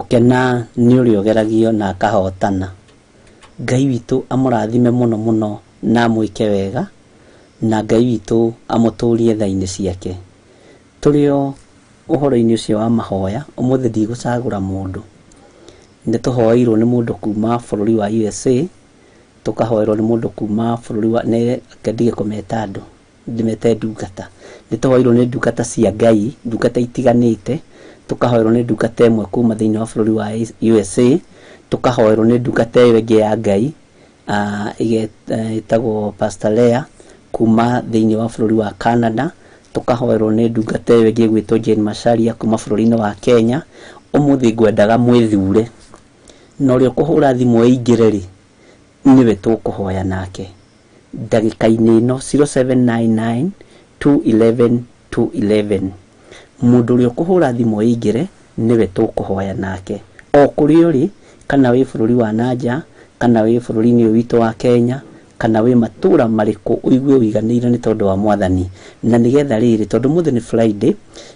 Gũkena nĩ ũrĩa ũgeragio na akahotana. Ngai witũ amũrathime mũno mũno na amwĩke wega, na Ngai witũ amũtũrie tha-inĩ ciake. Tũrĩ o ũhoro-inĩ ũcio wa mahoya, ũmũthĩ ndigũcagũra mũndũ. Nĩ tũhoeirwo nĩ mũndũ kuma bũrũri wa USA, tũkahoerwo nĩ mũndũ kuma bũrũri wa, nĩ reke ndige kũmeta andũ, ndĩmete ndungata. Nĩ tũhoeirwo nĩ ndungata cia Ngai, ndungata itiganĩte, tũkahoerwo nĩ ndungata ĩmwe kuma thĩinĩ wa bũrũri wa USA, tũkahoerwo nĩ ndungata ĩyo ĩngĩ ya Ngai, ĩtagwo Pastor Lea kuma thĩinĩ wa bũrũri wa Canada, tũkahoerwo nĩ ndungata ĩyo ĩngĩ ĩgwĩtwo Jane Macharia kuma bũrũri-inĩ wa Kenya. Ũmũthĩ ngwendaga mwĩthure, na ũrĩa ũkũhũra thimũ ĩingĩre rĩ, nĩwe tũkũhoya nake ndagĩka-inĩ ĩno 0799 211 211. Mũndũ ũrĩa ũkũhũra thimũ ĩingĩre nĩwe tũkũhoya nake, o kũrĩa ũrĩ, kana wĩ bũrũri wa nanja, kana wĩ bũrũri-inĩ ũyũ witũ wa Kenya, kana wĩ matũra marĩkũ, ũigue ũiganĩire nĩ tondũ wa Mwathani. Na nĩgetha rĩrĩ, tondũ ũmũthĩ nĩ Friday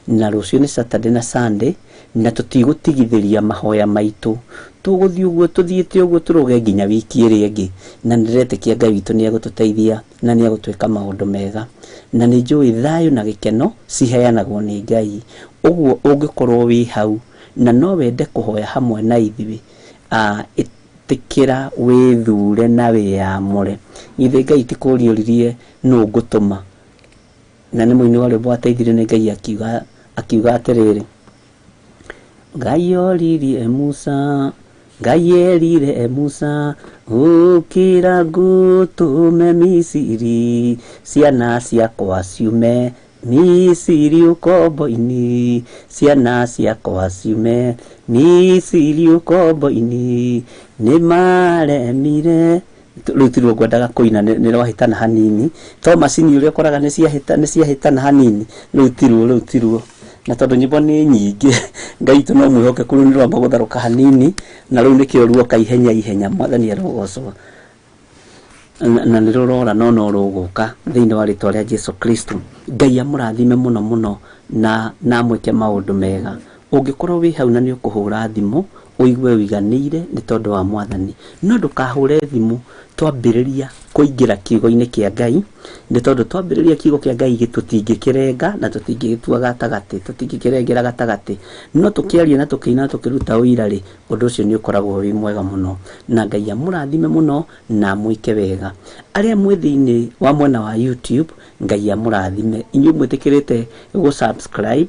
na rũciũ nĩ Saturday na Sunday, na tũtigũtigithĩria mahoya maitũ, tũgũthiĩ ũguo tũthiĩte ũguo tũrũge nginya wiki ĩrĩa ĩngĩ. Na nĩndĩretĩkia Ngai witũ nĩ egũtũteithia na nĩ egũtwĩka maũndũ mega, na nĩ njũĩ thayũ na gĩkeno ciheanagwo nĩ Ngai. Ũguo ũngĩkorwo wĩ hau na no wende kũhoya hamwe na ithuĩ, ĩtĩkĩra wĩthure na wĩyamũre. Githĩ Ngai ti kũũria oririe nũ ngũtũma? Na nĩ mũini wa rwĩmbo wateithirio nĩ Ngai akiuga atĩrĩrĩ, Ngai oririe Musa, Ngai erire Musa, ũkĩra ngũtũme Misiri, ciana ciakwa ciume Misiri ũkombo-inĩ, ciana ciakwa ciume Misiri ũkombo-inĩ, nĩ maremire. Rĩu tirwo ngwendaga kũina, nĩ rwahĩtana hanini, to macini ũrĩa ũkoraga nĩ ciahĩtana hanini, rĩu tirwo, rĩu tirwo. Na tondũ nyĩmbo nĩ nyingĩ, Ngai witũ no mwĩhokeku, rĩu nĩ rwamba gũtharũka hanini, na rĩu nĩkĩo ruoka ihenya ihenya. Mwathani arogocwo. Na nĩ rũrora no no rũgũka thĩinĩ wa rĩtwa rĩa Jesu Kristo. Ngai amũrathime mũno mũno na amwĩke maũndũ mega. Ũngĩkorwo wĩ hau na nĩ ũkũhũra thimũ, ũigue ũiganĩire nĩ tondũ wa Mwathani. No ndũkahũre thimũ twambĩrĩria kũingĩra kiugo-inĩ kĩa Ngai, nĩ tondũ twambĩrĩria kiugo kĩa Ngai tũtingĩkĩrenga na tũtingĩgĩtua gatagatĩ, tũtingĩkĩrengera gatagatĩ. No tũkĩaria na tũkĩina na tũkĩruta ũira rĩ, ũndũ ũcio nĩ ũkoragwo wĩ mwega mũno. Na Ngai amũrathime mũno na amwĩke wega. Arĩa mwĩ thĩinĩ wa mwena wa YouTube, Ngai amũrathime. Inyuĩ mwĩtĩkĩrĩte gũ-subscribe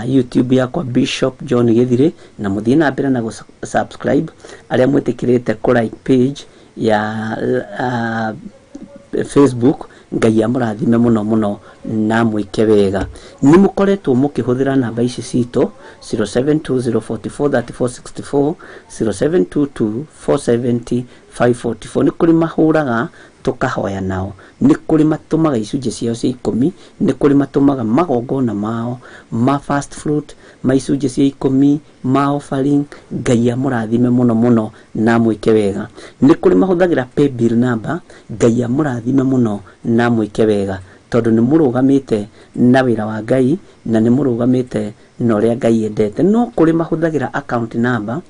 YouTube yakwa Bishop John Githire, na mũthiĩ na mbere na gũ-subscribe. Arĩa mwĩtĩkĩrĩte kũ-like page ya Facebook, Ngai amũrathime mũno mũno na amwĩke wega. Nĩ mũkoretwo mũkĩhũthĩra namba ici citũ 0720443464, 0722470544. Nĩ kũrĩ mahũraga tũkahoya nao, nĩ kũrĩ matũmaga icunjĩ ciao cia 10, nĩ kũrĩ matũmaga magongona mao ma first fruit, ma icunjĩ cia 10, ma offering. Ngai amũrathime mũno mũno na amwĩke wega. Nĩ kũrĩ mahũthagĩra paybill number, Ngai amũrathime mũno na amwĩke wega, tondũ nĩ mũrũgamĩte na wĩra wa Ngai na nĩ mũrũgamĩte na ũrĩa Ngai endete. No kũrĩ mahũthagĩra account number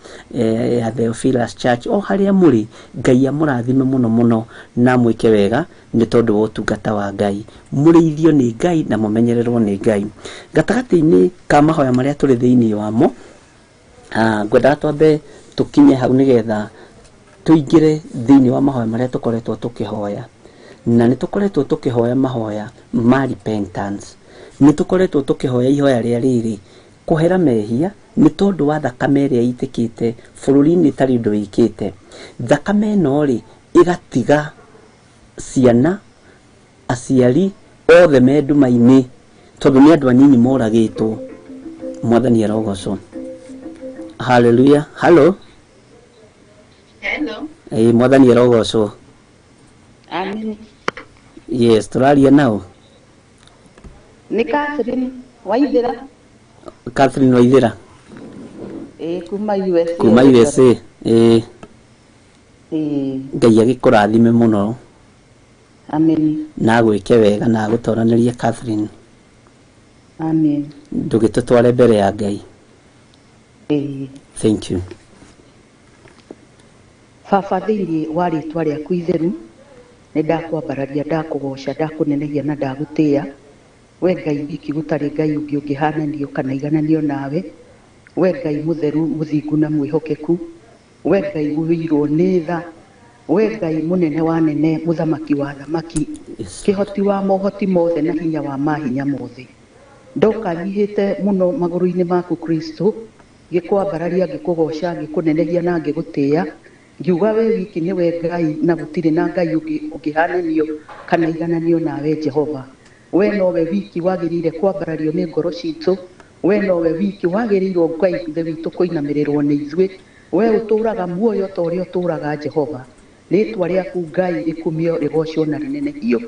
ya Theophilus Church o harĩa mũrĩ. Ngai amũrathime mũno mũno na amwĩke wega nĩ tondũ wa ũtungata wa Ngai. Mũrĩithio nĩ Ngai na mũmenyererwo nĩ Ngai. Gatagatĩ-inĩ ka mahoya marĩa tũrĩ thĩinĩ wamo, ngwendaga twambe tũkinye hau nĩgetha tũingĩre thĩinĩ wa mahoya marĩa tũkoretwo tũkĩhoya. Na nĩ tũkoretwo tũkĩhoya mahoya ma repentance. Nĩ tũkoretwo tũkĩhoya ihoya rĩa rĩrĩ, kũhera mehia nĩ tondũ wa thakame ĩrĩa ĩitĩkĩte bũrũri-inĩ ĩtarĩ ũndũ ĩkĩte. Thakame ĩno rĩ, ĩgatiga ciana, aciari othe me nduma-inĩ, tondũ nĩ andũ anini moragĩtwo. Mwathani arogocwo. Hallelujah. Hello. Hello. Mwathani arogocwo. Amen. Yes, tũraria nao. Nĩ Catherine Waithera. Catherine Waithera. Kuma USA. Kuma USA. Ngai agĩkũrathime mũno. Amen. Na agwĩke wega na agũtoranĩrie Catherine. Amen. Ndũgĩtũtware mbere ya Ngai. Ĩĩ. Thank you. Baba thĩinĩ wa rĩtwa rĩaku itheru nĩ ndakwambararia, ndakũgoca, ndakũnenehia na ndagũtĩĩa. We Ngai wiki, gũtarĩ Ngai ũngĩ ũngĩhananio kana igananio nawe. We Ngai mũtheru, mũthingu na mwĩhokeku. We Ngai ũiyũirwo nĩ tha. We Ngai mũnene wa nene, mũthamaki wa thamaki, Yes. kĩhoti wa mohoti mothe na hinya wa mahinya mothe. Ndoka nyihĩte mũno magũrũ-inĩ maku Kristo, ngĩkwambararia, ngĩkũgoca, ngĩkũnenehia na ngĩgũtĩĩa, ngiuga we wiki nĩwe Ngai na gũtirĩ na Ngai ũngĩ ũngĩhananio kana igananio nawe Jehova. We nowe wiki wagĩrĩire kwambarario nĩ ngoro citũ, we nowe wiki wagĩrĩirwo Ngai Ithe witũ kũinamĩrĩrwo nĩ ithuĩ. We ũtũũraga muoyo ta ũrĩa ũtũũraga Jehova. Rĩtwa rĩaku Ngai rĩkumio, rĩgocwo na rĩnenehio.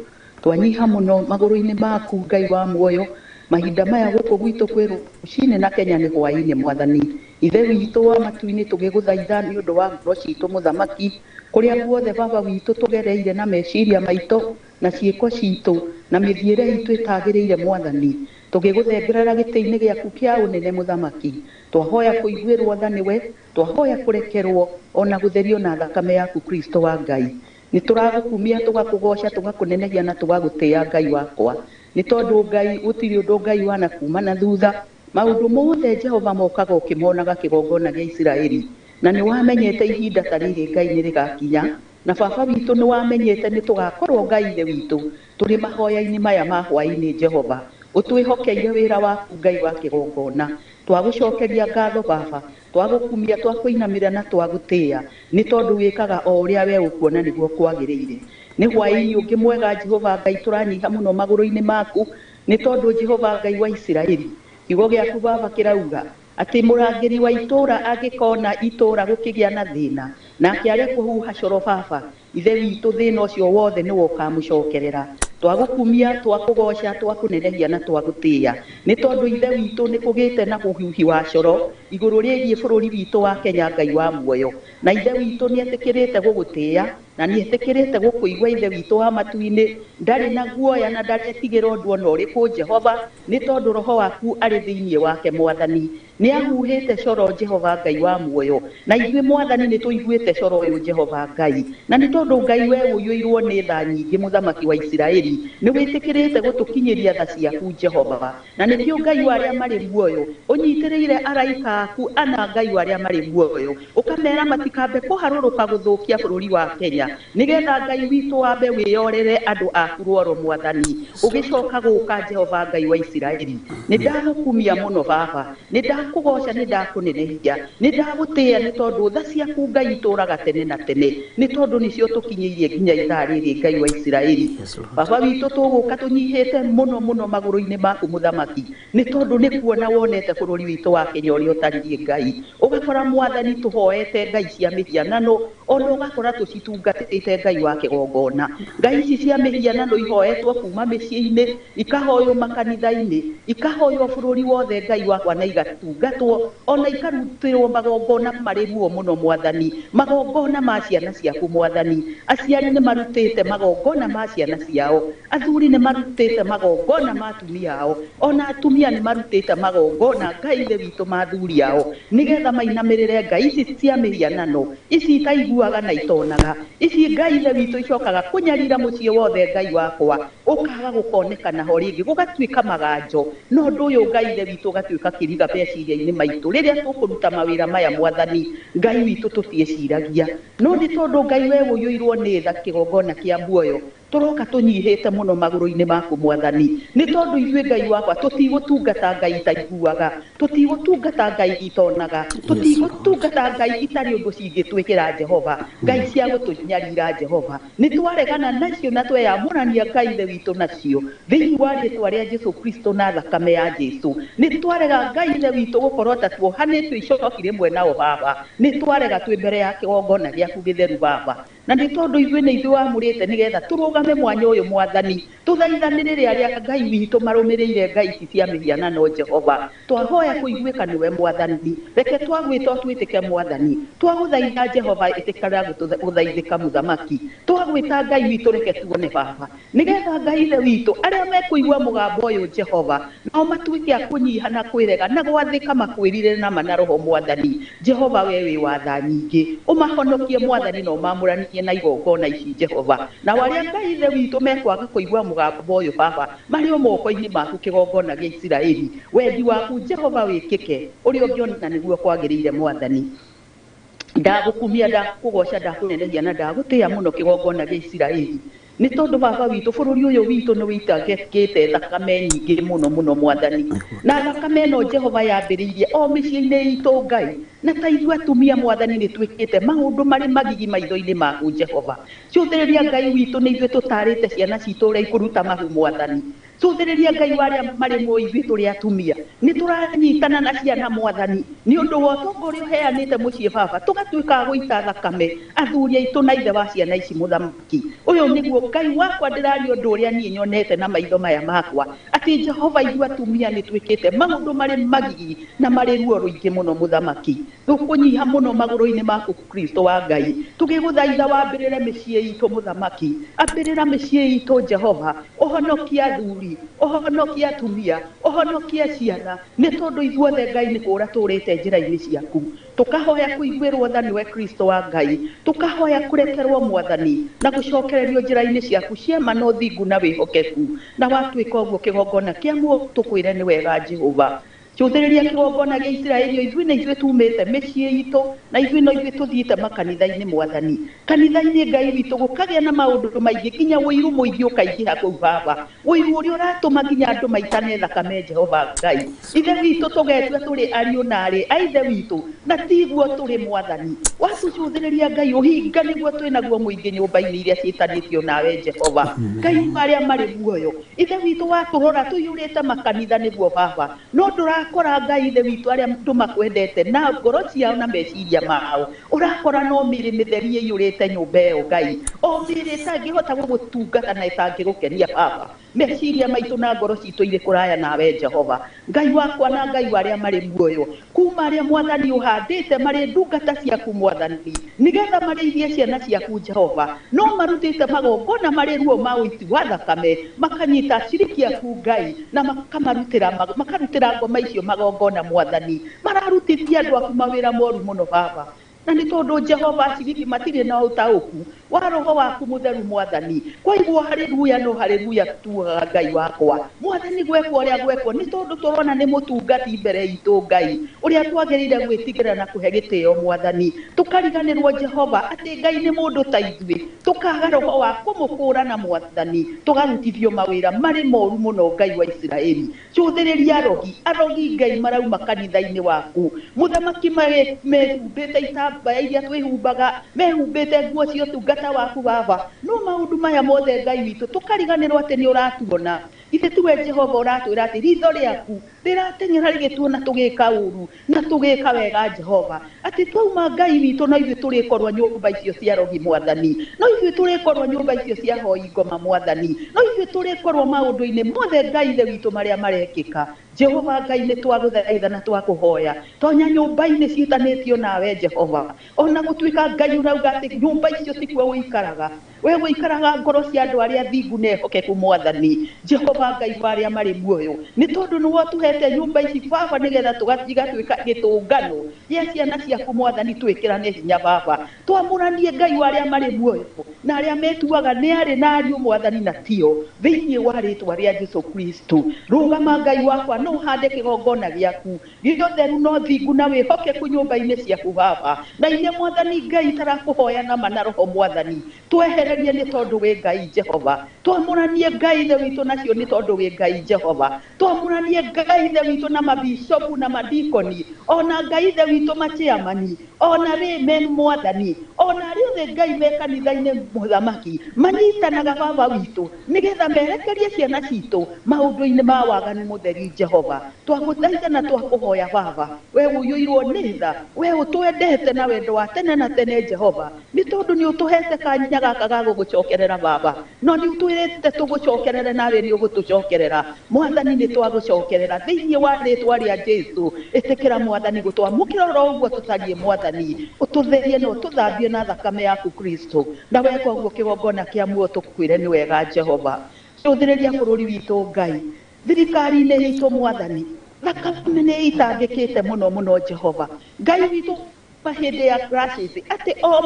Twanyiha mũno magũrũ-inĩ maku Ngai wa muoyo. Mahinda maya gũkũ gwitũ kwĩ rũcinĩ na Kenya nĩ hwaĩ-inĩ Mwathani. Ithe witũ wa matu-inĩ tũgĩgũthaitha nĩ ũndũ wa ngoro citũ mũthamaki, kũrĩa guothe baba witũ tũgereire na meciria maitũ na ciĩko citũ na mĩthiĩre itũ ĩtagĩrĩire Mwathani. Tũgĩgũthengerera gĩtĩ-inĩ gĩaku kĩa ũnene mũthamaki. Twahoya kũiguĩrwo tha nĩwe, twahoya kũrekerwo ona gũtherio na thakame yaku Kristo wa Ngai. Nĩ tũragũkumia, tũgakũgoca, tũgakũnenehia na tũgagũtĩĩa Ngai wakwa. Nĩ tondũ Ngai gũtirĩ ũndũ Ngai wanakuma na thutha. Maũndũ mothe Jehova mokaga ũkĩmonaga kĩgongona gĩa Isiraeli. Na nĩ wamenyete ihinda ta rĩrĩ Ngai nĩ rĩgakinya. Na baba witũ nĩ wamenyete nĩ tũgakorwo Ngai Ithe witũ tũrĩ mahoya-inĩ maya ma hwaĩ-inĩ Jehova. Ũtwĩhokeire wĩra waku Ngai wa kĩgongona. Twagũcokeria ngatho baba, twagũkumia, twakũinamĩra na twagũtĩĩa, nĩ tondũ wĩkaga o ũrĩa we ũkuona nĩguo kwagĩrĩire. Nĩ hwaĩ-inĩ ũngĩ mwega Jehova Ngai tũranyiha mũno magũrũ-inĩ maku, nĩ tondũ Jehova Ngai wa Isiraeli, kiugo gĩaku baba kĩrauga atĩ mũrangĩri wa itũũra angĩkona itũũra gũkĩgĩa na thĩna, nake arĩ kũhuha coro baba, Ithe witũ thĩna ũcio wothe nĩwe ũkamũcokerera. Twagũkumia, twakũgoca, twakũnenehia na twagũtĩĩa, nĩ tondũ Ithe witũ nĩ kũgĩte na ũhuhi wa coro igũrũ rĩgiĩ bũrũri witũ wa Kenya Ngai wa muoyo. Na Ithe witũ nĩ etĩkĩrĩte gũgũtĩĩa na nĩ etĩkĩrĩte gũkũigua Ithe witũ wa matu-inĩ. Ndarĩ na guoya na ndaretigĩra ũndũ ona ũrĩkũ Jehova, nĩ tondũ roho waku arĩ thĩinĩ wake Mwathani. Nĩ ahuhĩte coro Jehova Ngai wa muoyo, na ithuĩ Mwathani nĩ tũiguĩte coro ũyũ Jehova Ngai. Na nĩ tondũ Ngai we ũiyũirwo nĩ tha nyingĩ mũthamaki wa Isiraeli, nĩ wĩtĩkĩrĩte gũtũkinyĩria tha ciaku Jehova. Na nĩkĩo Ngai wa arĩa marĩ muoyo ũnyitĩrĩire araika aku ana Ngai wa arĩa marĩ muoyo, ũkamera matikambe kũharũrũka gũthũkia bũrũri wa Kenya, nĩgetha Ngai witũ wambe wĩyorere andũ aku rworo Mwathani. Ũgĩcoka gũka Jehova Ngai wa Isiraeli, nĩ ndagũkumia mũno baba, nĩ ndakũgoca, nĩ ndakũnenehia, nĩ ndagũtĩĩa, nĩ tondũ tha ciaku Ngai itũũraga tene na tene, nĩ tondũ nĩcio tũkinyĩirie nginya ithaa rĩrĩ Ngai wa Isiraeli. Yes, Lord. Baba witũ tũgũka tũnyihĩte mũno mũno magũrũ-inĩ maku mũthamaki, nĩ tondũ nĩ kuona wonete bũrũri witũ wa Kenya ũrĩa ũtariĩ Ngai. Ũgakora Mwathani tũhoete Ngai cia mĩhianano, ona ũgakora tũcitungatĩte Ngai wa kĩgongona. Ngai ici cia mĩhianano ihoetwo kuma mĩciĩ-inĩ, ikahoywo makanitha-inĩ, ikahoywo bũrũri wothe Ngai wakwa, na igatungatwo ona ikarutĩrwo magongona marĩ ruo mũno Mwathani, magongona ma ciana ciaku Mwathani. Aciari nĩ marutĩte magongona ma ciana ciao, athuri nĩ marutĩte magongona ma atumia ao, ona atumia nĩ marutĩte magongona Ngai Ithe witũ ma athuri ao, nĩgetha mainamĩrĩre Ngai ici cia mĩhianano, ici itaiguaga na itonaga, ici Ngai Ithe witũ icokaga kũnyarira mũciĩ wothe Ngai wakwa, ũkaga gũkonekana ho rĩngĩ, gũgatuĩka maganjo. No ũndũ ũyũ Ngai Ithe witũ ũgatuĩka kĩriga meciria-inĩ maitũ rĩrĩa tũkũruta mawĩra maya Mwathani Ngai witũ tũtiĩciragia. No nĩ tondũ Ngai we ũiyũirwo nĩ tha kĩgongona kĩa muoyo, tũroka tũnyihĩte mũno magũrũ-inĩ maku Mwathani, nĩ tondũ ithuĩ Ngai wakwa tũtigũtungata Ngai itaiguaga, tũtigũtungata Ngai itonaga, tũtigũtungata Ngai itarĩ ũndũ cingĩtwĩkĩra Jehova, Ngai cia gũtũnyarira Jehova. Nĩ twaregana nacio na tweyamũrania Ngai Ithe witũ nacio thĩinĩ wa rĩtwa rĩa Jesu Kristo na thakame ya Jesu. Nĩ twarega Ngai Ithe witũ gũkorwo ta tuohanĩtio icoki rĩmwe nao Baba, nĩ twarega twĩ mbere ya kĩgongona gĩaku gĩtheru Baba. Na nĩ tondũ ithuĩ nĩ ithuĩ wamũrĩte nĩgetha tũrũgame mwanya ũyũ mwathani, tũthaithanĩrĩre arĩa Ngai witũ marũmĩrĩire ngai ici cia mĩhianano Jehova. Twahoya kũiguĩka nĩwe mwathani, reke twagwĩta twĩtĩke mwathani, twagũthaitha Jehova ĩtĩkĩra gũthaithĩka mũthamaki, twagwĩta Ngai witũ reke tuone baba, nĩgetha Ngai ithe witũ arĩa mekũigua mũgambo ũyũ Jehova nao matuĩke a kũnyiha na kwĩrega na gwathĩka makwĩrire na ma na roho mwathani. Jehova we wĩ wa tha nyingĩ, ũmahonokie mwathani na ũmamũranie na igongona ici Jehova. Na arĩa Ngai ithe witũ mekwaga kũigua mũgambo ũyũ baba, marĩ o moko-inĩ maku kĩgongona gĩa Isiraeli, wendi waku Jehova wĩkĩke ũrĩa ũngĩona nĩguo kwagĩrĩire mwathani. Ndagũkumia, ndakũgoca, ndakũnenehia na ndagũtĩĩa mũno kĩgongona gĩa Isiraeli, nĩ tondũ baba witũ bũrũri ũyũ witũ nĩ wĩitangĩkĩte thakame nyingĩ mũno mũno mwathani, na thakame ĩno Jehova yambĩrĩirie o mĩciĩ-inĩ itũ Ngai, na ta ithuĩ atumia mwathani nĩ twĩkĩte maũndũ marĩ magigi maitho-inĩ maku Jehova. Cũthĩrĩria Ngai witũ nĩ ithuĩ tũtarĩte ciana citũ ũrĩa ikũruta mahu mwathani. Cũthĩrĩria Ngai wa arĩa marĩ muoyo ithuĩ tũrĩ atumia nĩ tũranyitana na ciana mwathani, nĩ ũndũ wa ũtonga ũrĩa ũheanĩte mũciĩ baba, tũgatuĩka a gũita thakame athuri aitũ na ithe wa ciana ici mũthamaki. Ũyũ nĩguo Ngai wakwa ndĩraria ũndũ ũrĩa niĩ nyonete na maitho maya makwa, atĩ Jehova ithuĩ atumia nĩ twĩkĩte maũndũ marĩ magigi na marĩ ruo rũingĩ mũno mũthamaki. Tũkũnyiha mũno magũrũ-inĩ maku Kristo wa Ngai, tũgĩgũthaitha wambĩrĩre mĩciĩ itũ mũthamaki, ambĩrĩra mĩciĩ itũ Jehova, ũhonokie athuri, ũhonokie atumia, ũhonokie ciana, nĩ tondũ ithuothe Ngai nĩ kũũra tũũrĩte njĩra-inĩ ciaku. Tũkahoya kũiguĩrwo tha nĩwe Kristo wa Ngai, tũkahoya kũrekerwo mwathani na gũcokererio njĩra-inĩ ciaku cia ma na ũthingu na wĩhokeku, na watuĩka ũguo kĩgongona kĩa muoyo tũkwĩre nĩ wega Jehova. Cũthĩrĩria kĩgongona gĩa Isiraeli, o ithuĩ nĩ ithuĩ tumĩte mĩciĩ itũ na ithuĩ no ithuĩ tũthiĩte makanitha-inĩ mwathani. Kanitha-inĩ Ngai witũ gũkagĩa na maũndũ maingĩ, nginya ũiru mũingĩ ũkaingĩha kũu baba, ũiru ũrĩa ũratũma nginya andũ maitane thakame Jehova Ngai. Ithe witũ tũgetua tũrĩ ariũ na aarĩ a ithe witũ, na tiguo tũrĩ mwathani. Watũcũthĩrĩria Ngai ũhinga nĩguo twĩnaguo mũingĩ nyũmba-inĩ iria ciĩtanĩtio nawe Jehova. Ngai arĩa marĩ muoyo, ithe witũ watũrora tũiyũrĩte makanitha nĩguo baba, no ndũrakora Ngai ithe witũ arĩa andũ makwendete na ngoro ciao na meciria mao, ũrakora no mĩĩrĩ mĩtheri ĩiyũrĩte nyũmba ĩyo Ngai, o mĩĩrĩ ĩtangĩhota gũgũtungata na ĩtangĩgũkenia baba. Meciria maitũ na ngoro citũ irĩ kũraya nawe Jehova. Ngai wakwa na Ngai wa arĩa marĩ muoyo, kuma arĩa mwathani ũhandĩte marĩ ndungata ciaku mwathani, nĩgetha marĩithie ciana ciaku Jehova, no marutĩte magongona marĩ ruo ma ũiti wa thakame, makanyita aciriki aku Ngai na makarutĩra ngoma icio magongona mwathani, mararutithia andũ aku mawĩra moru mũno baba. Na nĩ tondũ Jehova aciriki matirĩ na ũtaũku wa roho waku mũtheru mwathani, kwaiguo haleluya no haleluya tugaga Ngai wakwa mwathani, gwekwo ũrĩa gwekwo nĩ tondũ tũrona nĩ mũtungati mbere itũ Ngai ũrĩa twagĩrĩire gwĩtigĩra na kũhe gĩtĩo mwathani, tũkariganĩrwo Jehova atĩ Ngai nĩ mũndũ ta ithuĩ, tũkaga roho wa kũmũkũũrana mwathani, tũgarutithio mawĩra marĩ moru mũno Ngai wa Isiraeli. Cũthĩrĩria arogi, arogi Ngai marauma kanitha-inĩ waku mũthamaki, mehumbĩte itambaya iria twĩhumbaga, mehumbĩte nguo cia ũtungata waku baba, no maũndũ maya mothe Ngai witũ tũkariganĩrwo atĩ nĩ ũratuona. Ithe tiwe Jehova ũratwĩra atĩ ritho rĩaku rĩrateng'era rĩgĩtuona tũgĩka ũru na tũgĩka wega Jehova, atĩ twauma Ngai witũ no ithuĩ tũrĩkorwo nyũmba icio cia rogi mwathani, no ithuĩ tũrĩkorwo nyũmba icio cia hoi ngoma mwathani, no ithuĩ tũrĩkorwo maũndũ-inĩ mothe Ngai ithe witũ marĩa marekĩka. Jehova Ngai nĩ twagũthaitha na twakũhoya, tonya nyũmba-inĩ ciĩtanĩtio nawe Jehova, ona gũtuĩka Ngai ũrauga atĩ nyũmba icio tikuo ũikaraga, we ũikaraga ngoro cia andũ arĩa thingu na ehokeku mwathani. Jehova Ngai wa arĩa marĩ muoyo, nĩ tondũ nĩwe ũtũhete nyũmba ici baba, nĩgetha igatuĩka gĩtũngano gĩa ciana ciaku mwathani, twĩkĩrane hinya baba, twamũranie Ngai wa arĩa marĩ muoyo na arĩa metuaga nĩ arĩ na ariũ mwathani na tio, thĩinĩ wa rĩtwa rĩa Jesu Kristo. Rũgama Ngai wakwa no ũhande kĩgongona gĩaku gĩotheru no thingu na wĩhokeku nyũmba-inĩ ciaku baba, na iria mwathani Ngai itarakũhoya na ma na roho mwathani, twehererie nĩ tondũ wĩ Ngai Jehova, twamũranie Ngai ithe witũ nacio nĩ tondũ wĩ Ngai Jehova, twamũranie Ngai Ngai ithe witũ na mabishopu na madikoni, ona Ngai ithe witũ machairmani, ona laymen mwathani, ona arĩa othe Ngai me kanitha-inĩ mũthamaki manyitanaga baba witũ nĩgetha merekerie ciana citũ maũndũ-inĩ ma waganu mũtheri Jehova. Twagũthaitha na twakũhoya baba, we ũiyũirwo nĩ tha, we ũtwendete na wendo wa tene na tene Jehova, nĩ tondũ nĩ ũtũhete kanya gaka ga gũgũcokerera baba, no nĩ ũtwĩrĩte tũgũcokerere nawe nĩ ũgũtũcokerera mwathani. Nĩ twagũcokerera thĩinĩ wa rĩtwa rĩa Jesu. Ĩtĩkĩra mwathani gũtwamũkĩra oro ũguo tũtariĩ mwathani, ũtũtherie na ũtũthambie na thakame yaku Kristo, na weka ũguo kĩgongona kĩa muoyo tũkwĩre nĩ wega Jehova. Cũthĩrĩria bũrũri witũ Ngai, thirikari-inĩ itũ mwathani, thakame nĩ itangĩkĩte mũno mũno Jehova Ngai witũ. Hĩndĩ ya crisis atĩ o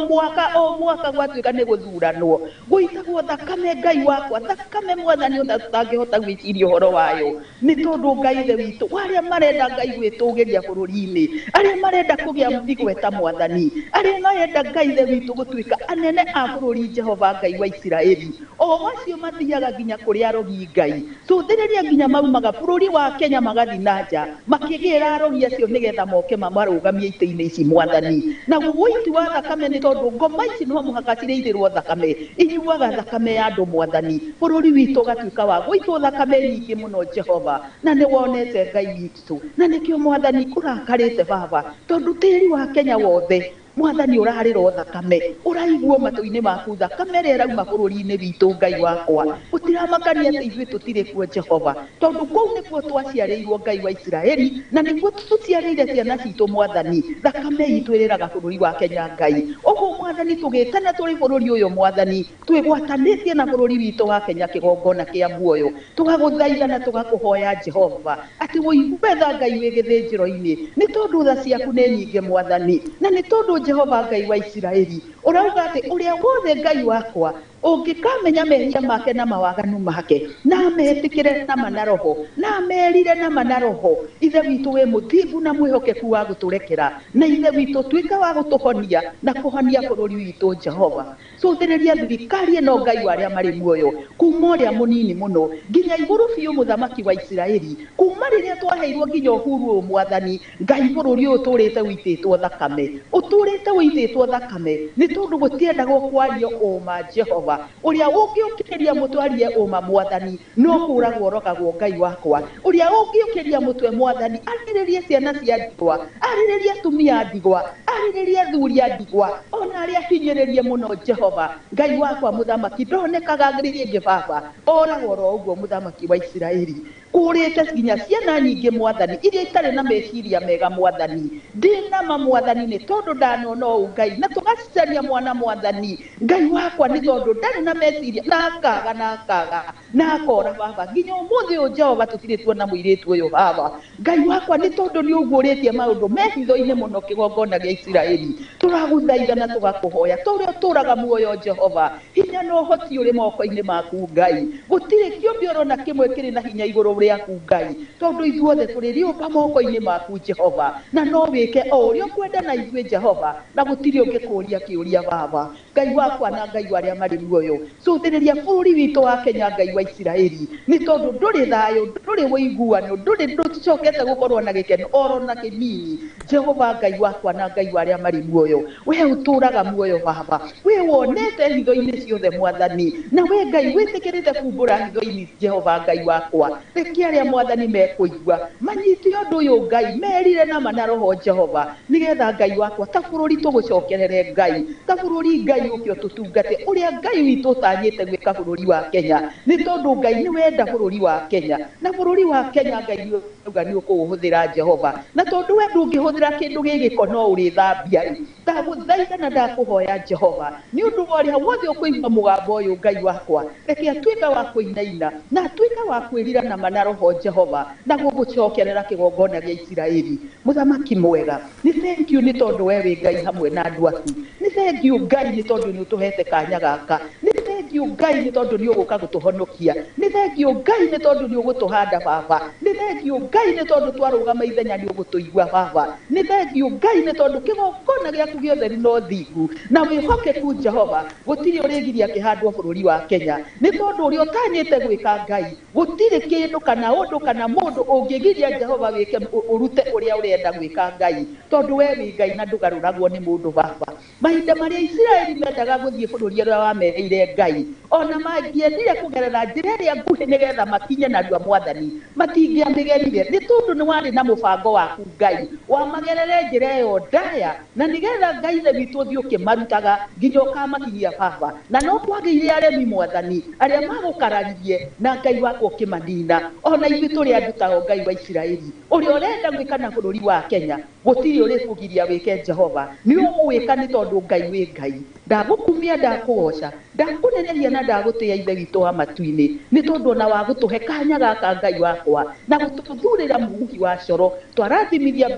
mwaka gwatuĩka nĩ gũthuranwo gũitagwo thakame Ngai wakwa, thakame mwathani ũtangĩhota gwĩciria ũhoro wayo, nĩ tondũ Ngai ithe witũ arĩa marenda Ngai gwĩtũgĩria bũrũri-inĩ, arĩa marenda kũgĩa igweta mwathani, arĩa marenda Ngai ithe witũ gũtuĩka anene a bũrũri Jehova Ngai wa Isiraeli, o acio mathiaga nginya kũrĩ arogi Ngai, cũthĩrĩria nginya maumaga bũrũri wa Kenya magathiĩ na nja makĩgĩra arogi acio nĩgetha moke mamarũgamie itĩ-inĩ ici mwathani. Na ũiti wa thakame nĩ tondũ ngoma ici no mũhaka cirĩithĩrwo thakame, inyuaga thakame ya andũ mwathani, bũrũri witũ ũgatuĩka wa gũitwo thakame nyingĩ mũno Jehova, na nĩ wonete Ngai witũ, na nĩkĩo mwathani ũrakarĩte baba, tondũ tĩri wa Kenya wothe mwathani ũrarĩrwo thakame, ũraiguo matũ-inĩ maku thakame ĩrĩa ĩrauma bũrũri-inĩ witũ Ngai wakwa. Gũtiramakania atĩ ithuĩ tũtirĩ kuo Jehova, tondũ kũu nĩkuo twaciarĩirwo Ngai wa Isiraeli, na nĩkuo tũciarĩire ciana citũ mwathani, thakame itũ ĩrĩraga bũrũri wa Kenya Ngai. Ũguo mwathani tũgĩtana tũrĩ bũrũri ũyũ mwathani, twĩgwatanĩtie na bũrũri witũ wa Kenya kĩgongona kĩa muoyo, tũgagũthaitha na tũgakũhoya Jehova atĩ ũigue tha Ngai wĩ gĩthĩnjĩro-inĩ, nĩ tondũ tha ciaku nĩ nyingĩ mwathani, na nĩ tondũ Jehova Ngai wa Isiraeli ũrauga atĩ ũrĩa wothe Ngai wakwa ũngĩkamenya mehia make na mawaganu make, na ametĩkĩre nama na roho, na amerire nama na roho, ithe witũ wĩ mũthingu na mwĩhokeku wa gũtũrekera, na ithe witũ tuĩka wa gũtũhonia na kũhonia bũrũri witũ Jehova. Cũthĩrĩria thirikari ĩno Ngai wa arĩa marĩ muoyo, kuma ũrĩa mũnini mũno nginya igũrũ biũ mũthamaki wa Isiraeli, kuma rĩrĩa twaheirwo nginya ũhuru ũyũ mwathani Ngai, bũrũri ũyũ ũtũrĩte ũitĩtwo thakame, ũtũrĩte ũitĩtwo thakame, nĩ tondũ gũtiendagwo kwario ũma Jehova. Ũrĩa ũngĩũkĩria mũtwe arie ũma mwathani, no kũragwo orogagwo Ngai wakwa. Ũrĩa ũngĩũkĩria mũtwe mwathani arĩrĩrie ciana cia ndigwa, arĩrĩrie atumia a ndigwa, arĩrĩrie athuri a ndigwa, ona arĩa ahinyĩrĩrie mũno Jehova Ngai wakwa mũthamaki ndonekaga rĩngĩ baba, oragwo oro ũguo mũthamaki wa Isiraeli. Kũrĩte nginya ciana nyingĩ mwathani iria itarĩ na meciria mega mwathani, ndĩnama mwathani nĩ tondũ ndanona ũũ Ngai, na tũgacicaria mwana mwathani Ngai wakwa nĩ tondũ ndarĩ na meciria, na akaga na akaga na akora baba, nginya ũmũthĩ ũyũ Jehova tũtirĩ tuona mũirĩtu ũyũ baba Ngai wakwa, nĩ tondũ nĩ ũguũrĩtie maũndũ me hitho-inĩ mũno kĩgongona gĩa Isiraeli. Tũragũthaitha na tũgakũhoya ta ũrĩa ũtũũraga muoyo Jehova, hinya na ũhoti ũrĩ moko-inĩ maku Ngai, gũtirĩ kĩũmbe orona kĩmwe kĩrĩ na hinya igũrũ rĩaku Ngai, tondũ ithuothe tũrĩ rĩũmba moko-inĩ maku Jehova, na no wĩke o ũrĩa ũkwenda na ithuĩ Jehova, na gũtirĩ ũngĩkũria kĩũria baba Ngai wakwa na Ngai wa arĩa marĩ muoyo. Cũthĩrĩria bũrũri witũ wa Kenya Ngai wa Isiraeli, nĩ tondũ ndũrĩ thayũ, ndũrĩ ũiguano, ndũrĩ ndũcokete gũkorwo na gĩkeno oro na kĩnini. Jehova Ngai wakwa na Ngai wa arĩa marĩ muoyo, we ũtũũraga muoyo baba, we wonete hitho-inĩ ciothe mwathani, na we Ngai wĩtĩkĩrĩte kumbũra hitho-inĩ Jehova Ngai wakwa, reke arĩa mwathani mekũigua manyite ũndũ ũyũ Ngai, merire nama na roho Jehova, nĩgetha Ngai wakwa ta bũrũri tũgũcokerere Ngai, ta bũrũri Ngai ũke ũtũtungate ũrĩa Ngai witũ ũtanyĩte gwĩka bũrũri wa Kenya, nĩ tondũ Ngai nĩ wenda bũrũri wa Kenya, na bũrũri wa Kenya Ngai nĩ ũrauga nĩ ũkũũhũthĩra Jehova, na tondũ we ndũngĩhũthĩra kĩndũ gĩ gĩko no ũrĩthambia rĩ, ndagũthaitha na ndakũhoya Jehova, nĩ ũndũ wa ũrĩa wothe ũkũigua mũgambo ũyũ Ngai wakwa, reke atuĩke wa kũinaina na atuĩke wa kwĩrira nama na roho Jehova, na gũgũcokerera kĩgongona gĩa Isiraeli. Mũthamaki mwega, nĩ thank you nĩ tondũ we wĩ Ngai hamwe na andũ aku, nĩ thank you Ngai nĩ tondũ nĩ ũtũhete kanya gaka, nĩ thank you Ngai nĩ tondũ nĩ ũgũka gũtũhonokia, nĩ thank you Ngai nĩ tondũ nĩ ũgũtũhanda baba, nĩ Thengiũ Ngai nĩ tondũ twarũgama ithenya nĩ ũgũtũigua baba. Nĩ thengiũ Ngai nĩ tondũ kĩgongona gĩaku gĩothe no thingu na wĩhokeku Jehova, gũtirĩ ũrĩgiria kĩhandwo bũrũri wa Kenya. Nĩ tondũ ũrĩa ũtanyĩte gwĩka Ngai, gũtirĩ kĩndũ kana ũndũ kana mũndũ ũngĩgiria Jehova wĩke ũrute ũrĩa ũrenda gwĩka Ngai, tondũ we wĩ Ngai na ndũgarũragwo nĩ mũndũ baba. Mahinda marĩa Isiraeli mendaga gũthiĩ bũrũri ũrĩa wamerĩire Ngai, ona mangĩendire kũgerera njĩra ĩrĩa nguhĩ nĩgetha makinye narua mwathani, matingĩamĩgerire, nĩ tondũ nĩ warĩ na mũbango waku Ngai, wamagerere njĩra ĩyo ndaya, na nĩgetha Ngai ithe witũ ũthiĩ ũkĩmarutaga nginya ũkamakinyia baba. Na no kwagĩire aremi mwathani, arĩa magũkararirie na Ngai wakwa ũkĩmanina. Ona ithuĩ tũrĩ andũ tao Ngai wa Isiraeli, ũrĩa ũrenda gwĩka na bũrũri wa Kenya, gũtirĩ ũrĩkũgiria wĩke Jehova, nĩ ũgũwĩka nĩ tondũ Ngai wĩ Ngai. Ndagũkumia, ndakũgoca, ndakũneneria na ndagũtĩĩa ithe witũ wa matu-inĩ, nĩ tondũ ona wa gũtũhe kanya gaka Ngai wakwa, na gũtũthurĩra mũhuhi wa coro. Twarathimithia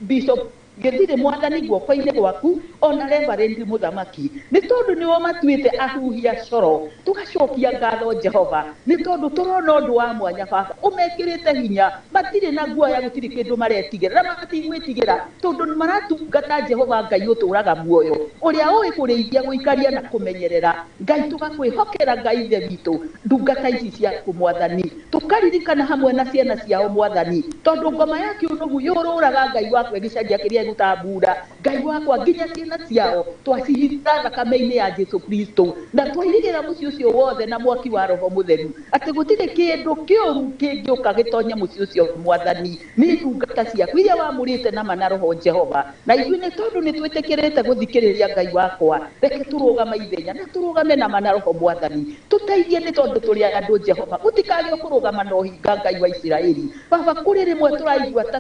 Bishop Gĩthirĩ mwathani guoko-inĩ gwaku, ona Reverend Mũthamaki, nĩ tondũ nĩo matuĩte ahuhi a coro. Tũgacokia ngatho Jehova, nĩ tondũ tũrona ũndũ wa mwanya baba, ũmekĩrĩte hinya, matirĩ na guoya, gũtirĩ kĩndũ maretigĩra, na matigwĩtigĩra, tondũ maratungata Jehova Ngai ũtũraga muoyo, ũrĩa ũĩ kũrĩithia, gũikaria na kũmenyerera. Ngai tũgakwĩhokera Ngai ithe witũ, ndungata ici ciaku mwathani, tũkaririkana hamwe na ciana ciao mwathani, tondũ ngoma ya kĩũnũhu yũrũraga Ngai wakwa ĩgĩcaria kĩrĩa ĩgũtambura. Ngai wakwa, nginya ciana ciao twacihitha thakame-inĩ ya Jesu Kristo, na twairigĩra mũciĩ ũcio wothe na mwaki wa Roho Mũtheru, atĩ gũtirĩ kĩndũ kĩũru kĩngĩũka gĩtonye mũciĩ ũcio mwathani. Nĩ ndungata ciaku iria wamũrĩte nama na Roho Jehova, na ithuĩ nĩ tondũ nĩ twĩtĩkĩrĩte gũthikĩrĩria Ngai wakwa, reke tũrũgame ithenya na tũrũgame nama na Roho mwathani, tũteithie nĩ tondũ tũrĩ andũ Jehova, gũtikagĩe kũrũgama na ũhinga Ngai wa Isiraeli. Baba, kũrĩ rĩmwe tũraigua ta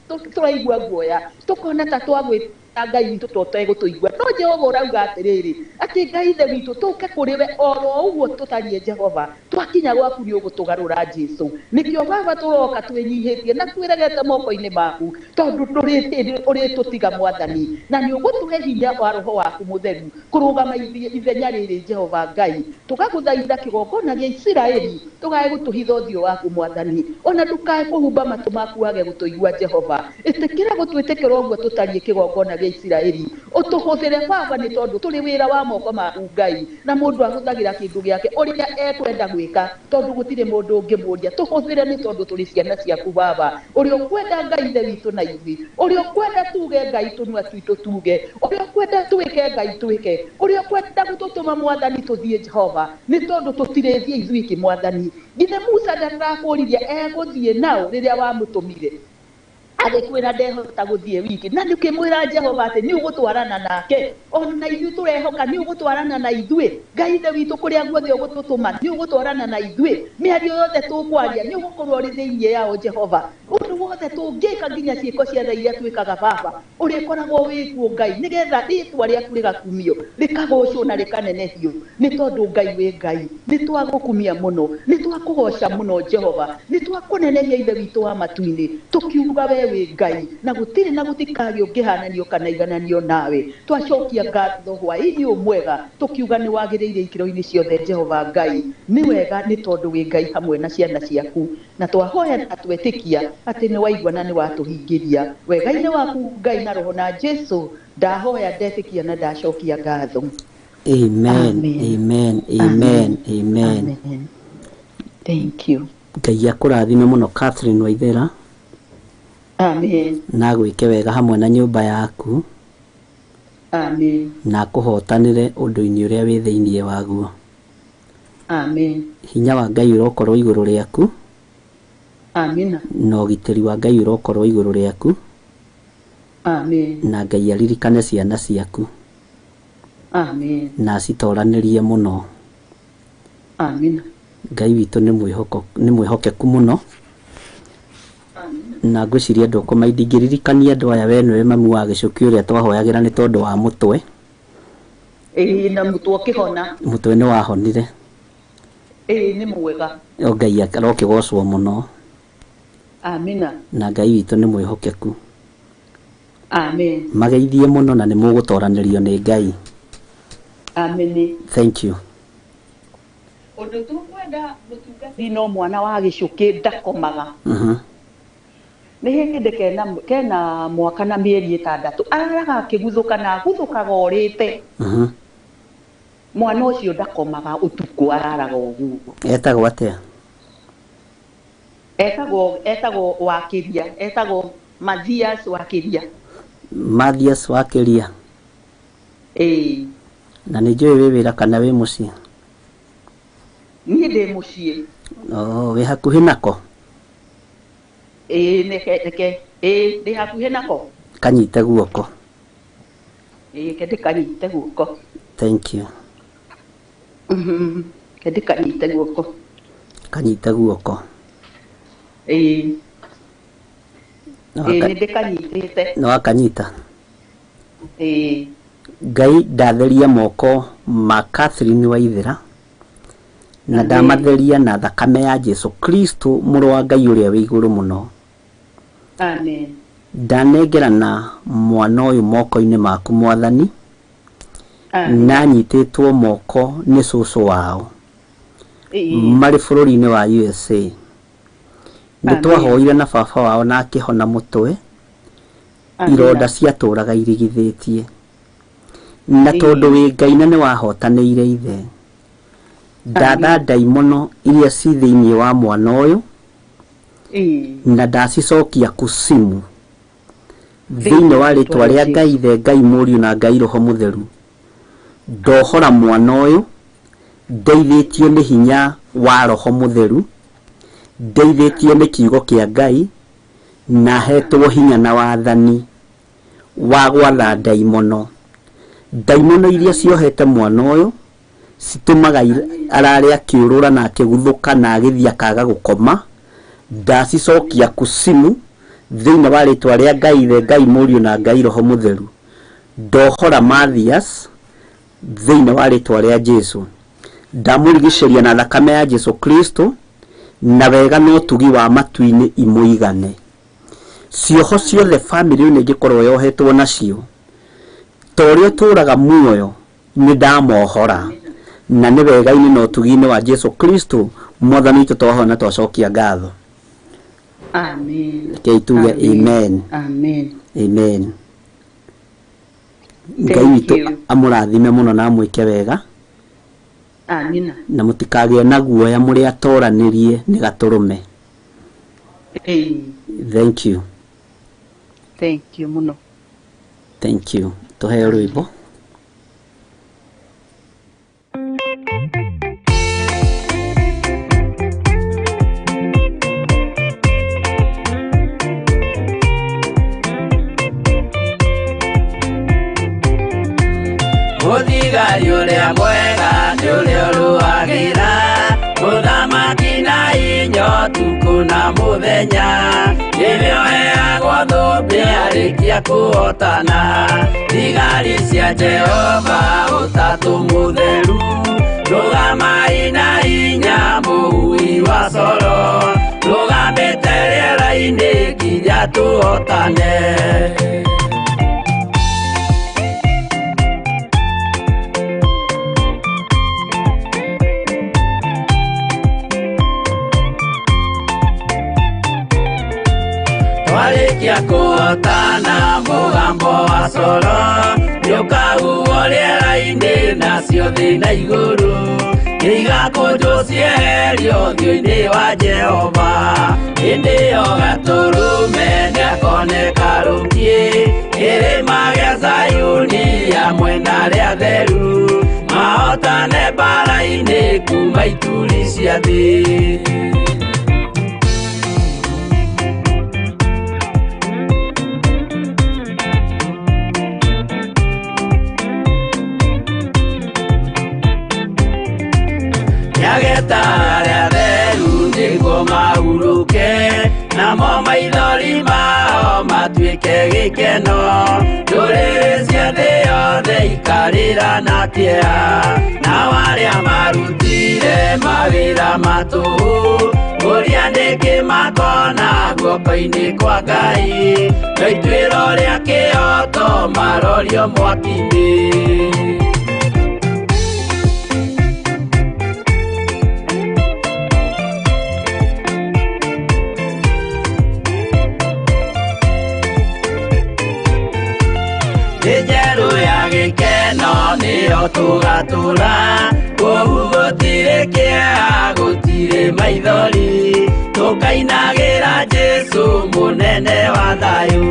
tũraigua guoya, tũkona ta twagwĩta Ngai witũ tũtegũtũigua, no Jehova ũrauga atĩrĩrĩ, atĩ Ngai ithe witũ tũke kũrĩ we oro ũguo tũtariĩ Jehova, twakinya gwaku nĩ ũgũtũgarũra Jesu. Nĩkĩo baba tũroka twĩnyihĩtie na twĩregete moko-inĩ maku, tondũ ndũrĩ hĩndĩ ũrĩtũtiga mwathani, na nĩ ũgũtũhe hinya wa Roho waku Mũtheru kũrũgama ithenya rĩrĩ Jehova Ngai. Tũgagũthaitha kĩgongona gĩa Isiraeli, ndũkae gũtũhitha ũthiũ waku mwathani, ona ndũkae kũhumba matũ maku wage gũtũigua Jehova. Ĩtĩkĩra gũtwĩtĩkĩra ũguo tũtariĩ kĩgongona gĩa Isiraeli, ũtũhũthĩre baba, nĩ tondũ tũrĩ wĩra wa moko maku Ngai, na mũndũ ahũthagĩra kĩndũ gĩake ũrĩa ekwenda gwĩka, tondũ gũtirĩ mũndũ ũngĩmũria. Tũhũthĩre nĩ tondũ tũrĩ ciana ciaku baba, ũrĩa ũkwenda Ngai ithe witũ na ithuĩ, ũrĩa ũkwenda tuge Ngai tũnua twitũ tuge, ũrĩa ũkwenda twĩke Ngai twĩke, ũrĩa ũkwenda gũtũtũma mwathani tũthiĩ Jehova, nĩ tondũ tũtirĩthiĩ ithuĩ iki mwathani. Githĩ Musa ndarakũririe egũthiĩ nao rĩrĩa wamũtũmire, agĩkwĩra ndehota gũthiĩ wiki, na nĩũkĩmwĩra Jehova atĩ nĩ ũgũtwarana nake, ona ithuĩ tũrehoka nĩ ũgũtwarana na ithuĩ Ngai ithe witũ, kũrĩa guothe ũgũtũtũma nĩ ũgũtwarana na ithuĩ, mĩario yothe tũkwaria nĩ ũgũkorwo ũrĩ thĩinĩ yao Jehova, ũndũ wothe tũngĩka nginya ciĩko ciothe iria twĩkaga baba, ũrĩkoragwo wĩkuo Ngai, nĩgetha rĩtwa rĩaku rĩgakumio, rĩkagocwo na rĩkanenehio, nĩ tondũ Ngai wĩ Ngai. Nĩ twagũkumia mũno, nĩ twakũgoca mũno Jehova, nĩ twakũnenehia ithe witũ wa matu-inĩ, tũkiuga we wĩ Ngai, na gũtirĩ na gũtikagĩa ũngĩhananio kana igananio nawe. Twacokia ngatho hwaĩ-inĩ ũyũ mwega, tũkiuga nĩ wagĩrĩire ikĩro-inĩ ciothe Jehova Ngai, nĩ wega nĩ tondũ wĩ Ngai hamwe na ciana ciaku, na twahoya na twetĩkia atĩ nĩ waigua na nĩ watũhingĩria wega-inĩ waku Ngai na Roho na Jesu, ndahoya ndetĩkia na ndacokia ngatho. Amen. Amen. Amen. Amen. Amen. Amen. Thank you. Ngai akũrathime mũno Catherine Waithera, Amen. na agwĩke wega hamwe na nyũmba yaku, Amen. na akũhotanĩre ũndũ-inĩ ũrĩa wĩ thĩinĩ waguo. Amen. Hinya wa Ngai ũrokorwo igũrũ rĩaku, Amina. na ũgitĩri wa Ngai ũrokorwo igũrũ rĩaku, Amen. na Ngai aririkane ciana ciaku, Amen. na acitoranĩrie mũno. Amina. Ngai witũ nĩ mwĩhoko, nĩ mwĩhokeku mũno, na ngwĩciria ndũkũma ndingĩririkania andũ aya we nĩwe mamu wa gĩcũki ũrĩa twahoyagĩra nĩ tondũ wa mũtwe. Ĩĩ, na mũtwe ũkĩhona. Mũtwe nĩ wahonire. Ĩĩ, nĩ mwega. O Ngai arokĩgocwo mũno. Amina. Na Ngai witũ nĩ mwĩhokeku. Amen. Mageithie mũno na nĩ mũgũtoranĩrio nĩ Ngai. Amen. Thank you. Ũndũ tũkwenda mũtungatĩri no mwana wa gĩcũkĩ ndakomaga. Nĩ hĩndĩ kena mwaka na mĩeri 6 araraga akĩguthũka na aguthũkaga orĩte. Mwana ũcio ndakomaga ũtukũ araraga ũguo. Etagwo atĩa? Etagwo Wakĩria, etagwo Mathias Wakĩria. Mathias Wakĩria. Ĩĩ. Na nĩ njũĩ wĩ wĩra kana wĩ mũciĩ? Niĩ ndĩ mũciĩ. Oh, wĩ hakuhĩ nako? Ĩĩ, neke ĩĩ, ndĩ hakuhĩ nako. Kanyite guoko. Ĩĩ, ke ndĩkanyite guoko. Thank you. Ke ndĩkanyite guoko. Kanyite guoko. Ĩĩ. Ĩĩ, nĩ ndĩkanyitĩte. Nĩ wakanyita? Ĩĩ. Ngai ndatheria moko ma Catherine Waithera na ndamatheria na thakame ya Jesu Kristo mũrũ wa Ngai ũrĩa wĩ igũrũ mũno. Amen. Ndanengerana mwana ũyũ moko-inĩ maku Mwathani. Amen. Na nyitĩtwo moko nĩ cũcũ wao marĩ bũrũri-inĩ wa USA. Nĩ twahoire na baba wao na akĩhona mũtwe, ironda ciatũraga irigithĩtie. Na tondũ wĩ Ngai na nĩ wahotanĩire ithe, ndatha ndaimono iria ci thĩinĩ wa mwana ũyũ na ndacicokia kusimu thĩinĩ wa rĩtwa rĩa Ngai Ithe, Ngai Mũriũ na Ngai Roho Mũtheru. Ndohora mwana ũyũ ndeithĩtio nĩ hinya wa Roho Mũtheru, ndeithĩtio nĩ kiugo kĩa Ngai, na hetwo hinya na wathani wa gwatha ndaimono. Ndaimono iria ciohete mwana ũyũ citũmaga arare akĩũrũra na akĩguthũka na agĩthiĩ akaga gũkoma, ndacicokia kusimu thĩinĩ wa rĩtwa rĩa Ngai Ithe, Ngai Mũriũ na Ngai Roho Mũtheru. Ndohora Mathias thĩinĩ wa rĩtwa rĩa Jesu. Ndamũrigicĩria na thakame ya Jesu Kristo na wega na ũtugi wa matu-inĩ imũigane. Cioho ciothe bamĩrĩ-inĩ ĩngĩkorwo yohetwo nacio, ta ũrĩa ũtũraga muoyo nĩ ndamohora, na nĩ wega-inĩ na ũtugi-inĩ wa Jesu Kristo Mwathani witũ twahoya na twacokia ngatho. Amen. Rekei tuge amen. Amen. Amen. Ngai witũ amũrathime mũno na amwĩke wega. Amina. Na mũtikagĩe na guoya mũrĩ atoranĩrie nĩ gatũrũme. Thank you. Thank you mũno. Thank you. Tũheo rwĩmbo. Mũthigari ũrĩa mwega nĩ ũrĩa ũrũagĩra mũthamaki na inya ũtukũ na mũthenya, nĩwe ũheagwo thũmbĩ arĩkia kũhotana. Thigari cia Jehova ũtatũ mũtheru, rũgamai na inya mũhui wa coro, rũgamĩte rĩera-inĩ nginya tũhotane. Twarĩkia kũhotana mũgambo wa coro nĩũkahuhwo rĩera-inĩ nacio thĩ na igũrũ nĩigakũnjwo cieherio ũthiũ-inĩ wa Jehova. Hĩndĩ ĩyo gatũrũme nĩakoneka rũkiĩ kĩrĩma gĩa Zayuni hamwe na arĩa atheru, mahotane mbaara-inĩ kuma ituri cia thĩ. Nĩageta arĩa atheru nĩguo mahurũke, namo maithori mao matuĩke gĩkeno. Ndũrĩrĩ cia thĩ yothe ikarĩra na kĩeha, nao arĩa marutire mawĩra ma tũhũ ũrĩa nĩkĩ makona guoko-inĩ kwa Ngai, no ituĩro rĩa kĩhooto marorio mwaki-inĩ. nĩyo tũgatũra kũu gũtirĩ kĩeha gũtirĩ maithori tũkainagĩra Jesũ mũnene wa thayũ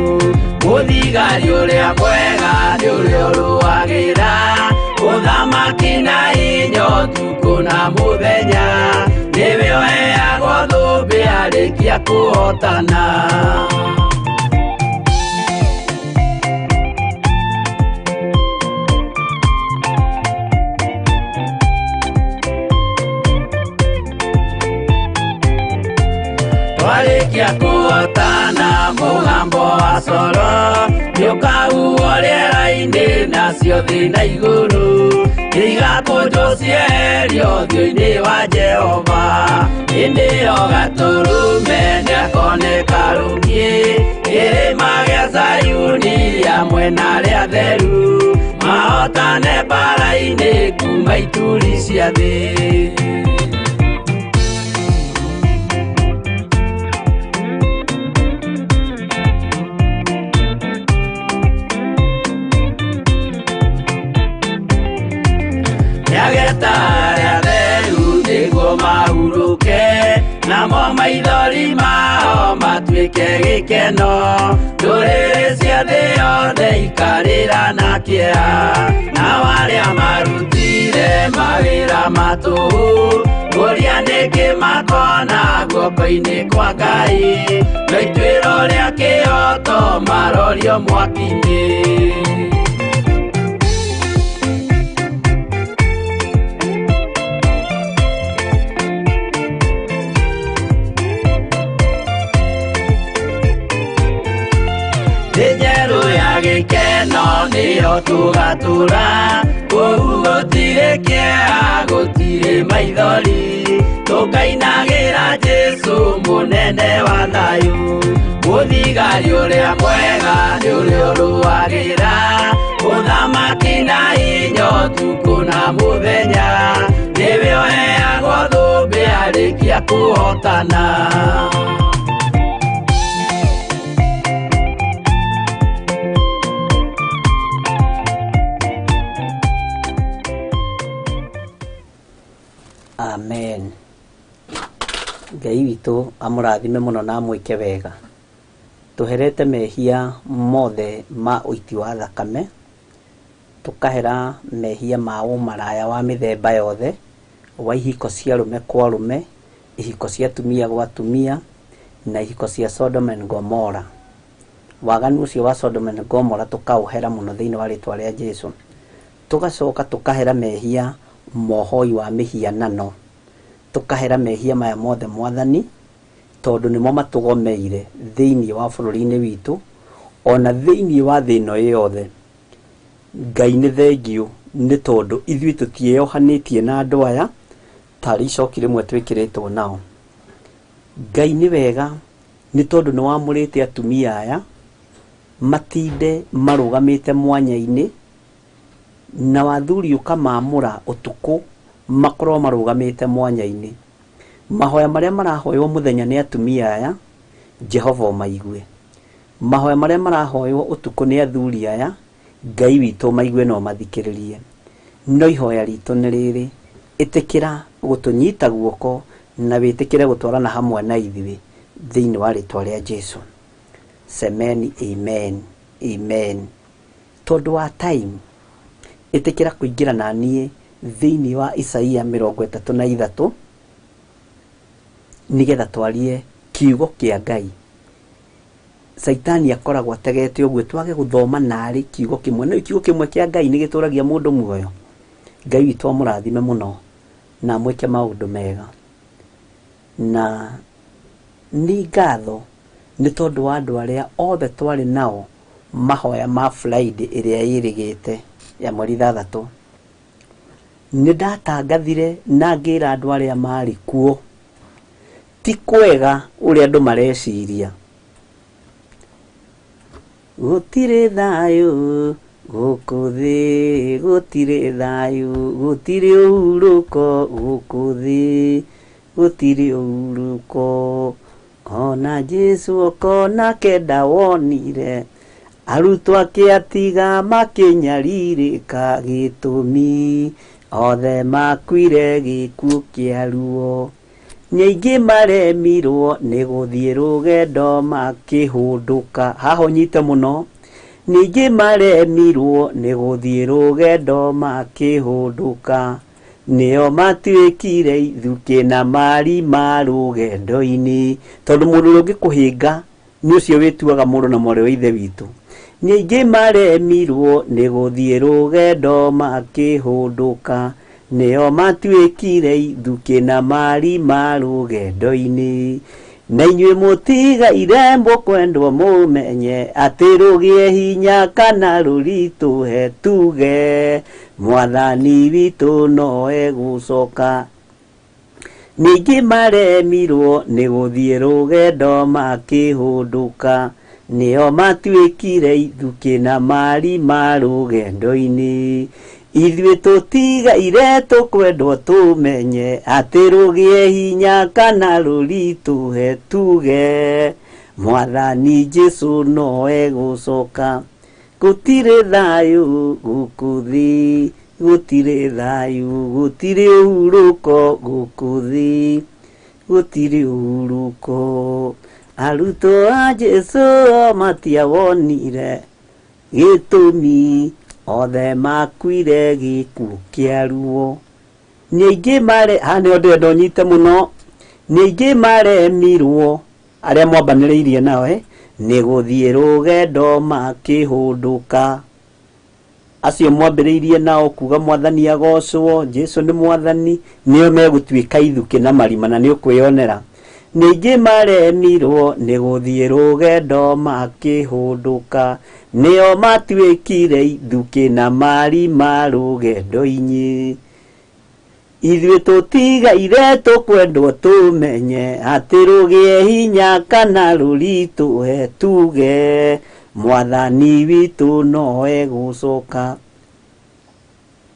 mũthigari ũrĩa mwega nĩ ũrĩa ũrũagĩra ũthamaki na hinya ũtukũ na mũthenya nĩwe ũheagwo thũmbĩ arĩkia kũhotana. Twarĩkia kũhotana mũgambo wa coro nĩũkahuhwo rĩera-inĩ nacio thĩ na igũrũ igakũnjwo cieherio ũthiũ-inĩ wa Jehova hĩndĩ ĩyo gatũrũme nĩakoneka rũngĩ kĩrĩma gĩa Zayuni hamwe na arĩa atheru mahotane mbara-inĩ kuma ituri cia thĩ. Nĩageta arĩa atheru nĩguo mahurũke namo maithori mao matuĩke gĩkeno ndũrĩrĩ cia thĩ yothe ikarĩra na kĩeha nao arĩa marutire mawĩra ma tũhũ kũria nĩkĩ makona guoko-inĩ kwa Ngai no ituĩro rĩa kĩhoto marorio mwaki-inĩ. Thĩ njerũ ya gĩkeno nĩyo tũgatũra kũu gũtirĩ kĩeha gũtirĩ maithori tũkainagĩra Jesũ mũnene wa thayũ mũthigari ũrĩa mwega nĩ ũrĩa ũrũagĩra ũthamaki na hinya ũtukũ na mũthenya nĩwe ũheagwo thũmbĩ arĩkia kũhotana. Amen. Ngai witũ amũrathime mũno na amwĩke wega. Tũherete mehia mothe ma ũiti wa thakame, tũkahera mehia ma ũmaraya wa mĩthemba yothe, wa ihiko cia arũme kwa arũme, ihiko cia atumia gwa atumia, na ihiko cia Sodom and Gomorrah. Waganu ũcio wa Sodom and Gomorrah tũkaũhera mũno thĩinĩ wa rĩtwa rĩa Jesũ. Tũgacoka tũkahera mehia mohoi wa mĩhianano, tũkahera mehia maya mothe Mwathani, tondũ nĩmo matũgomeire thĩinĩ wa bũrũri-inĩ witũ ona thĩinĩ wa thĩ ĩno yothe. Ngai nĩ thengiũ nĩ tondũ ithuĩ tũtiĩyohanĩtie na andũ aya tarĩ icoki rĩmwe twĩkĩrĩtwo nao. Ngai nĩ wega nĩ tondũ nĩ wamũrĩte atumia aya matinde marũgamĩte mwanya-inĩ na wathuri ũkamamũra ũtukũ makorwo marũgamĩte mwanya-inĩ. Mahoya marĩa marahoywo mũthenya nĩ atumia aya Jehova ũmaigue. Mahoya marĩa marahoywo ũtukũ nĩ athuri aya Ngai witũ ũmaigue na ũmathikĩrĩrie. No ihoya ritũ nĩ rĩrĩ, ĩtĩkĩra gũtũnyita guoko na wĩtĩkĩre gũtwarana hamwe na ithuĩ thĩinĩ wa rĩtwa rĩa Jesũ. Semeni amen, amen. Tondũ wa time, ĩtĩkĩra kũingĩra na niĩ thĩinĩ wa Isaia 33 nĩgetha twarie kiugo kĩa Ngai. Saitani akoragwo ategete ũguo twage gũthoma narĩ kiugo kĩmwe. No kiugo kĩmwe kĩa Ngai nĩ gĩtũragia mũndũ muoyo. Ngai witũ amũrathime mũno na amwĩke maũndũ mega. Na nĩ ngatho nĩ tondũ wa andũ arĩa othe twarĩ nao mahoya ma Friday ĩrĩa ĩrĩgĩte ya mweri 6. Nĩ ndatangathire na ngĩra andũ arĩa marĩ kuo ti kwega ũrĩa andũ mareciria. Gũtirĩ thayũ gũkũ thĩ, gũtirĩ thayũ, gũtirĩ ũhurũko gũkũ thĩ, gũtirĩ ũhurũko. Ona Jesũ okona kenda wonire. Arutwo ake atiga makĩnyarirĩka gĩtũmi othe makuire gĩkuũ kĩa ruo. Nĩ aingĩ maremirwo nĩ gũthiĩ rũgendo makĩhũndũka. Haha ũnyite mũno. Nĩ aingĩ maremirwo nĩ gũthiĩ rũgendo makĩhũndũka. Nĩo matuĩkire ithukĩ na marima rũgendo-inĩ. Tondũ mũndũ ũrĩa ũngĩkũhĩnga nĩ ũcio wĩtuaga mũrũ na mwarĩ wa ithe witũ. Nĩ aingĩ maremirwo nĩ gũthiĩ rũgendo makĩhũndũka. Nĩo matuĩkire ithukĩ na marima rũgendo-inĩ. Na inyuĩ mũtigaire mũkwendwo mũmenye atĩ rũgĩe hinya kana rũritũhe tuge mwathani witũ no egũcoka. Nĩ aingĩ maremirwo nĩ gũthiĩ rũgendo makĩhũndũka. Nĩo matuĩkire ithukĩ na marima rũgendo-inĩ. Ithuĩ tũtigaire tũkwendwo tũmenye atĩ rũgĩe hinya kana rũritũhe tuge mwathani Jesũ no egũcoka. Gũtirĩ thayũ gũkũ thĩ, gũtirĩ thayũ, gũtirĩ ũhurũko gũkũ thĩ, gũtirĩ ũhurũko. Arutwo a Jesũ matiawonire gĩtũmi othe makuire gĩkuũ kĩa ruo. Nĩ aingĩ mare haha nĩho ndĩrenda ũnyite mũno. Nĩ aingĩ maremirwo arĩa mwambanĩrĩirie nao nĩ gũthiĩ rũgendo makĩhũndũka. Acio mwambĩrĩirie nao kuga mwathani agocwo, Jesũ nĩ mwathani, nĩo megũtuĩka ithukĩ na marima na nĩ ũkwĩyonera. Nĩ aingĩ maremirwo nĩ gũthiĩ rũgendo makĩhũndũka. Nĩo matuĩkire ithukĩ na marima rũgendo-inĩ. Ithuĩ tũtigaire tũkwendwo tũmenye atĩ rũgĩe hinya kana rũritũhe tuge mwathani witũ no egũcoka.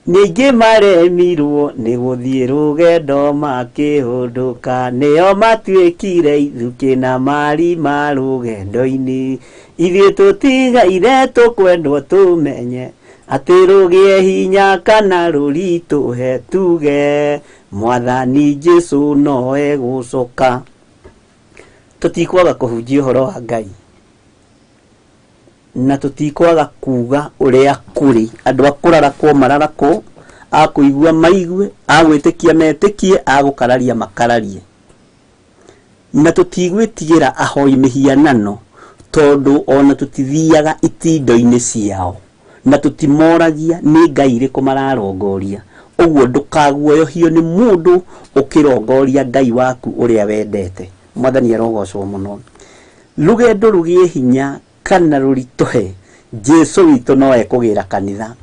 Nĩ aingĩ maremirwo nĩ gũthiĩ rũgendo makĩhũndũka. Nĩo matuĩkire ithukĩ na marima rũgendo-inĩ. Ithuĩ tũtigaire tũkwendwo tũmenye atĩ rũgĩe hinya kana rũritũhe tuge mwathani Jesũ no egũcoka. Tũtikwaga kũhunjia ũhoro wa Ngai na tũtikwaga kuga ũrĩa kũrĩ. Andũ a kũrarakwo mararakwo, a kũigua maigue, a gwĩtĩkia metĩkie, a gũkararia makararie. Na tũtigwĩtigĩra ahoi mĩhianano tondũ ona tũtithiaga itindo-inĩ ciao na tũtimoragia nĩ ngai irĩkũ mararongoria. Ũguo ndũkaguoyohio nĩ mũndũ ũkĩrongoria ngai waku ũrĩa wendete. Mwathani arogocwo mũno. Rũgendo rũgĩe hinya kana rũritũhe, Jesũ witũ no ekũgĩra kanitha.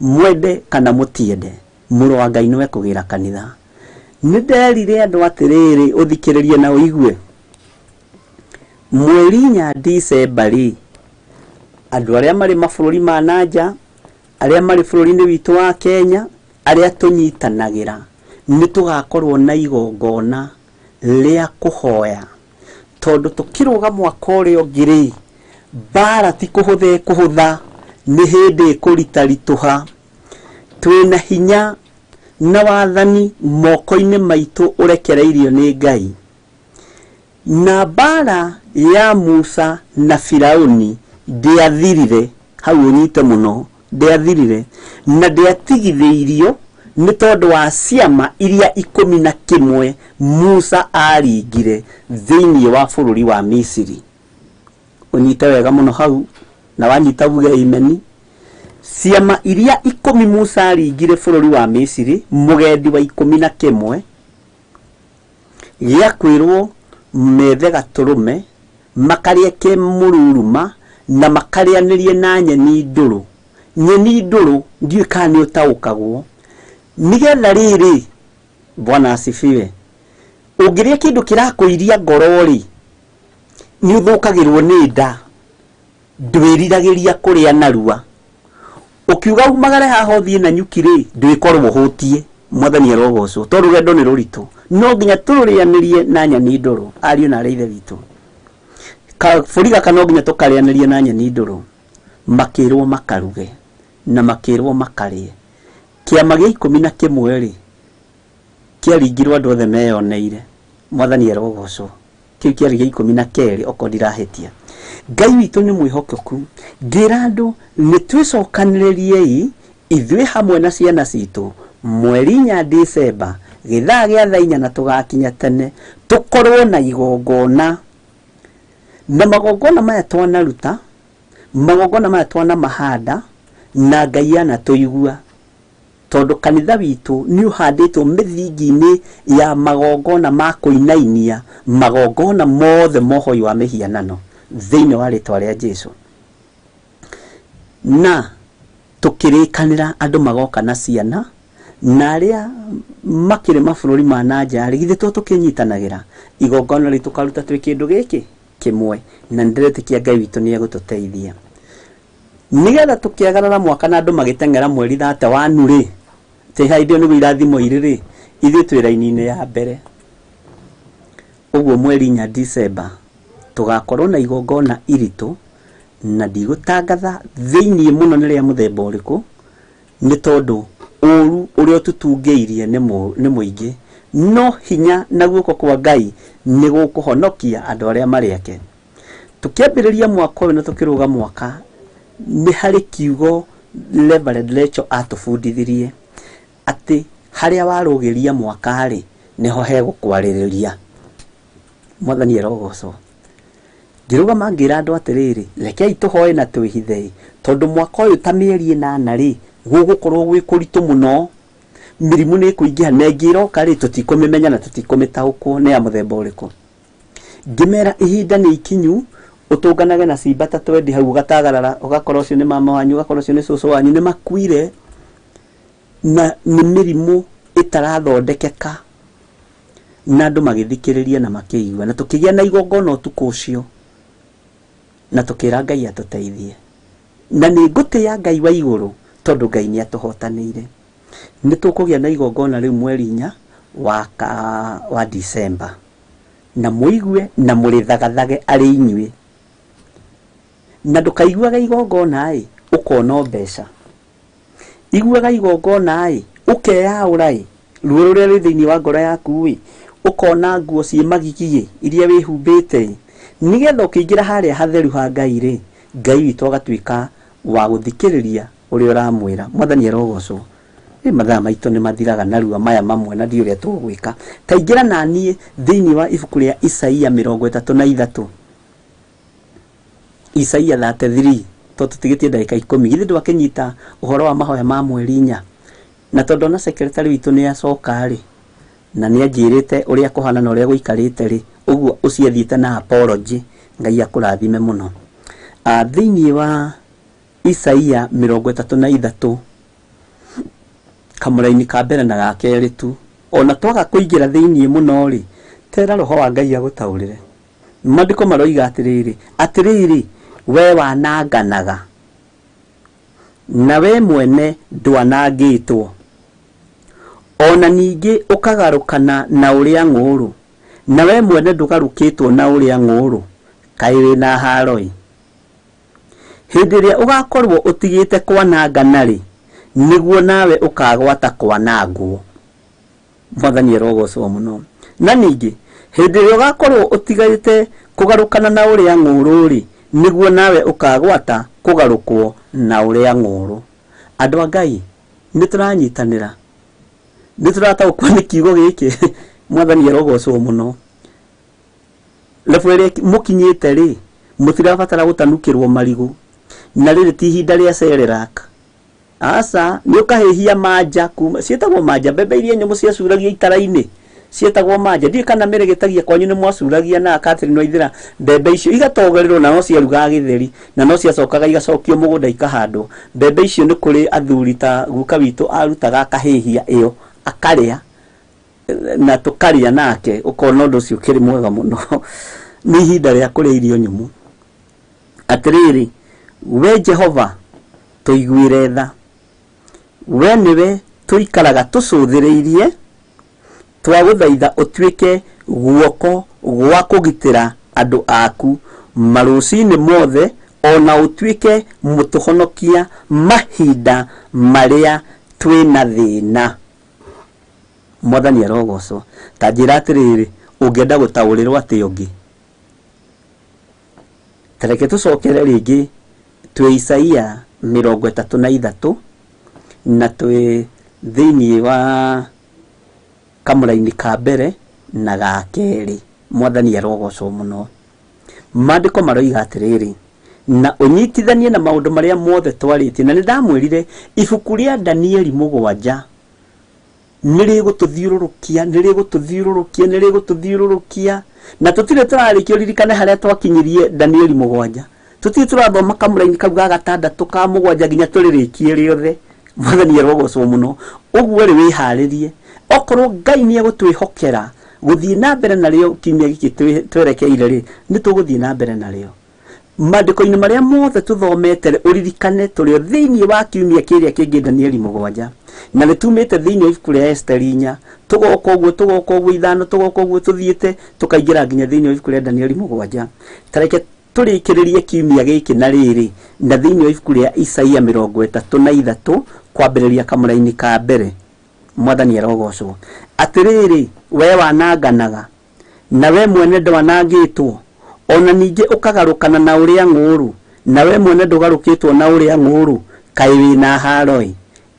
Mwende kana mũtiende, mũrũ wa Ngai no ekũgĩra kanitha. Nĩ nderire andũ atĩrĩrĩ, ũthikĩrĩrie na ũigue. Mweri 4 Dicemba rĩ, andũ arĩa marĩ mabũrũri ma nanja, arĩa marĩ bũrũri-inĩ witũ wa Kenya, arĩa tũnyitanagĩra, nĩ tũgakorwo na igongona rĩa kũhoya. Tondũ tũkĩrũga mwaka ũrĩa ũngĩ rĩ, mbara ti kũhũtha ĩkũhũtha, nĩ hĩndĩ ĩkũritaritũha. Twĩna hinya na wathani moko-inĩ maitũ ũrekereirio nĩ Ngai. Na mbara ya Musa na Firauni ndĩathirire, hau ũnyite mũno, ndĩathirire na ndĩatigithĩirio nĩ tondũ wa ciama iria 11 Musa aringire thĩinĩ wa bũrũri wa Misiri. Ũnyite wega mũno hau na wanyita uge imeni. Ciama iria 10 Musa aringire bũrũri wa Misiri, mũgendi wa 11 gĩa kwĩrwo methe gatũrũme makarĩe ke mũruruma na makarĩanĩrie na nyeni ndũrũ. Nyeni ndũrũ ndiũĩ kana nĩ ũtaũkagwo. Nĩgetha rĩrĩ, Bwana asifiwe, ũngĩrĩa kĩndũ kĩrakũiria ngoro rĩ, nĩ ũthũkagĩrwo nĩ nda, ndwĩriragĩria kũrĩa narua. Ũkiuga umagare haha ũthiĩ na nyuki rĩ, ndwĩkorwo ũhũtie. Mwathani arogocwo, tondũ rũgendo nĩ rũritũ, no nginya tũrũrĩanĩrie na nyeni ndũrũ. Ariũ na arĩ ithe witũ, kabũri gaka no nginya tũkarĩanĩrie na nyeni ndũrũ. Makĩrwo makaruge na makĩrwo makarĩe. Kĩama gĩa 11 rĩ kĩaringirwo andũ othe meyoneire. Mwathani arogocwo. Kĩu kĩarĩ gĩa 12 okorwo ndirahĩtia. Ngai witũ nĩ mwĩhokeku. Ngĩra andũ nĩ twĩcokanĩrĩriei ithuĩ hamwe na ciana citũ mweri 4 December gĩthaa gĩa thaa 4 na tũgakinya tene tũkorwo na igongona. Na magongona maya twanaruta, magongona maya twanamahanda na Ngai anatũigua, tondũ kanitha witũ nĩ ũhandĩtwo mĩthingi-inĩ ya magongona ma kũinainia magongona mothe mohoi wa mĩhianano thĩinĩ wa rĩtwa rĩa Jesu. Na tũkĩrĩkanĩra andũ magoka na ciana na arĩa makĩrĩ mabũrũri ma na nja rĩ, githĩ to tũkĩnyitanagĩra igongona rĩu tũkaruta twĩ kĩndũ gĩkĩ kĩmwe, na nĩndĩretĩkia Ngai witũ nĩ egũtũteithia nĩgetha tũkĩagarara mwaka na andũ magĩteng'era mweri 31 rĩ, tĩ hĩndĩ ĩyo nĩguo irathimo irĩ rĩ, ithuĩ twĩ raini-inĩ ya mbere. Ũguo mweri 4 December tũgakorwo na igongona iritũ, na ndigũtangatha thĩinĩ mũno nĩ rĩa mũthemba ũrĩkũ, nĩ tondũ ũru ũrĩa ũtũtungĩirie nĩ mũingĩ, no hinya na guoko kwa Ngai nĩ gũkũhonokia andũ arĩa marĩ ake. Tũkĩambĩrĩria mwaka ũyũ na tũkĩrũga mwaka, nĩ harĩ kiugo Reverend Rachel atũbundithirie atĩ harĩa warũgĩria mwaka rĩ, nĩho hegũkwarĩrĩria. Mwathani arogocwo. Ngĩrũgama ngĩra andũ atĩrĩrĩ, rekei tũhoe na twĩhithe, tondũ mwaka ũyũ ta mĩeri 8 rĩ, gũgũkorwo gwĩ kũritũ mũno, mĩrimũ nĩ ĩkũingĩha na ĩngĩ ĩroka rĩ, tũtikũmĩmenya na tũtikũmĩtaũkwo nĩ ya mũthemba ũrĩkũ. Ngĩmera ihinda nĩ ikinyu ũtũnganage na cimba ta twendi hau ũgatagarara, ũgakora ũcio nĩ mama wanyu, ũgakora ũcio nĩ cũcũ wanyu, nĩ makuire na nĩ mĩrimũ ĩtarathondekeka. Na andũ magĩthikĩrĩria na makĩigua, na tũkĩgĩa na igongona ũtukũ ũcio, na tũkĩra Ngai atũteithie. Na nĩ ngũtĩĩa Ngai wa igũrũ tondũ Ngai nĩ atũhotanĩire. Nĩ tũkũgĩa na igongona rĩu mweri 4 wa December, na mũigue na mũrĩthagathage arĩ inyuĩ. Na ndũkaiguaga igongona ĩ ũkona mbeca, iguaga igongona ĩ ũkeyaũra ĩ ruo rũrĩa rwĩ thĩinĩ wa ngoro yaku ĩ, ũkona nguo ciĩ magigi ĩ iria wĩhumbĩte ĩ, nĩgetha ũkĩingĩra harĩa hatheru ha Ngai rĩ, Ngai witũ agatuĩka wa gũthikĩrĩria ũrĩa ũramwĩra. Mwathani arogocwo. Ĩ mathaa maitũ nĩ mathiraga narua maya mamwe na ndiũ ũrĩa tũgwĩka. Ta ingĩra na niĩ thĩinĩ wa ibuku rĩa Isaia 33, Isaia 33, tondũ tũtigĩtie ndagĩka 10, githĩ ndwakĩnyita ũhoro wa mahoya ma mweri 4? Na tondũ ona secretary witũ nĩ acoka rĩ, na nĩ anjĩrĩte ũrĩa kũhana na ũrĩa gũikarĩte rĩ, ũguo ũcio athiĩte na apology. Ngai akũrathime mũno. Thĩinĩ wa Isaia 33 kamũraini ka mbere na ga kerĩ tu, ona twaga kũingĩra thĩinĩ mũno rĩ, tera roho wa Ngai agũtaũrĩre. Maandĩko maroiga atĩrĩrĩ, atĩrĩrĩ, we wananganaga na we mwene ndwanangĩtwo, ona ningĩ ũkagarũkana na ũrĩa ng'ũũrũ, na we mwene ndũgarũkĩtwo na ũrĩa ng'ũũrũ, kaĩ wĩna haro-ĩ. Hĩndĩ ĩrĩa ũgakorwo ũtigĩte kwanangana rĩ, nĩguo nawe ũkagwata kwanangwo. Mwathani arogocwo mũno. Na ningĩ hĩndĩ ĩrĩa ũgakorwo ũtigĩte kũgarũkana na ũrĩa ng'ũũrũ rĩ, nĩguo nawe ũkagwata kũgarũkwo na ũrĩa ng'ũũrũ. Andũ a Ngai, nĩ tũranyitanĩra, nĩ tũrataũkwo nĩ kiugo gĩkĩ. Mwathani arogocwo mũno. Level ĩrĩa mũkinyĩte rĩ, mũtirabatara gũtanukĩrwo marigũ, na rĩrĩ ti ihinda rĩa Cerelac. Aca, nĩ ũkahĩhia manja kuma ciĩtagwo manja, mbembe iria nyũmũ ciacuragio itara-inĩ ciĩtagwo manja. Ndiũĩ kana mĩrĩgĩtagia kwanyu nĩ mwacuragia na Catherine Waithera mbembe icio igatogererwo na no ciarugaga gĩtheri, na no ciacokaga igacokio mũgũnda ikahandwo. Mbembe icio nĩ kũrĩ athuri ta guka witũ arutaga akahĩhia ĩyo akarĩa na tũkarĩa nake, ũkona ũndũ ũcio ũkĩrĩ mwega mũno. Nĩ ihinda rĩa kũrĩa irio nyũmũ. Atĩrĩrĩ, we Jehova tũiguĩre tha, we nĩwe tũikaraga tũcũthĩrĩirie, twagũthaitha ũtuĩke guoko gwa kũgitĩra andũ aku marũcinĩ mothe Ona ũtuĩke mũtũhonokia mahinda marĩa twĩna thĩna. Mwathani arogocwo. Ta njĩra atĩrĩrĩ, ũngĩenda gũtaũrĩrwo atĩ ũngĩ? Ta reke tũcokere rĩngĩ twĩ Isaia 33 na twĩ thĩinĩ wa kamũraini ka mbere na ga kerĩ. Mwathani arogocwo mũno. Maandĩko maroiga atĩrĩrĩ, na ũnyitithanie na maũndũ marĩa mothe twarĩtie, na nĩ ndamwĩrire ibuku rĩa Danieli 7 nĩ rĩgũtũthiũrũrũkia, nĩ rĩgũtũthiũrũrũkia, nĩ rĩgũtũthiũrũrũkia, na tũtirĩ tũrarĩkia. Ũririkane harĩa twakinyirie Danieli 7, tũtirĩ tũrathoma kamũraini kau ga gatandatũ ka 7 nginya tũrĩrĩkie rĩothe. Mwathani arogocwo mũno. Ũguo rĩ, wĩharĩrie, okorwo Ngai nĩ egũtwĩhokera gũthiĩ na mbere narĩo kiumia gĩkĩ twerekeire rĩ, nĩ tũgũthiĩ na mbere narĩo. Maandĩko-inĩ marĩa mothe tũthomete, ũririkane tũrĩ o thĩinĩ wa kiumia kĩrĩa kĩngĩ Danieli 7, na nĩ tumĩte thĩinĩ wa ibuku rĩa Esteri 4, tũgoka ũguo, tũgoka ũguo 5, tũgoka ũguo tũthiĩte tũkaingĩra nginya thĩinĩ wa ibuku rĩa Danieli 7. Ta reke tũrĩkĩrĩrie kiumia gĩkĩ na rĩrĩ, na thĩinĩ wa ibuku rĩa Isaia 33 kwambĩrĩria kamũraini ka mbere. Mwathani arogocwo. Atĩrĩrĩ, we wananganaga, na we mwene ndwanangĩtwo, ona ningĩ ũkagarũkana na ũrĩa ng'ũũrũ, na we mwene ndũgarũkĩtwo na ũrĩa ng'ũũrũ, kaĩ wĩna haro-ĩ.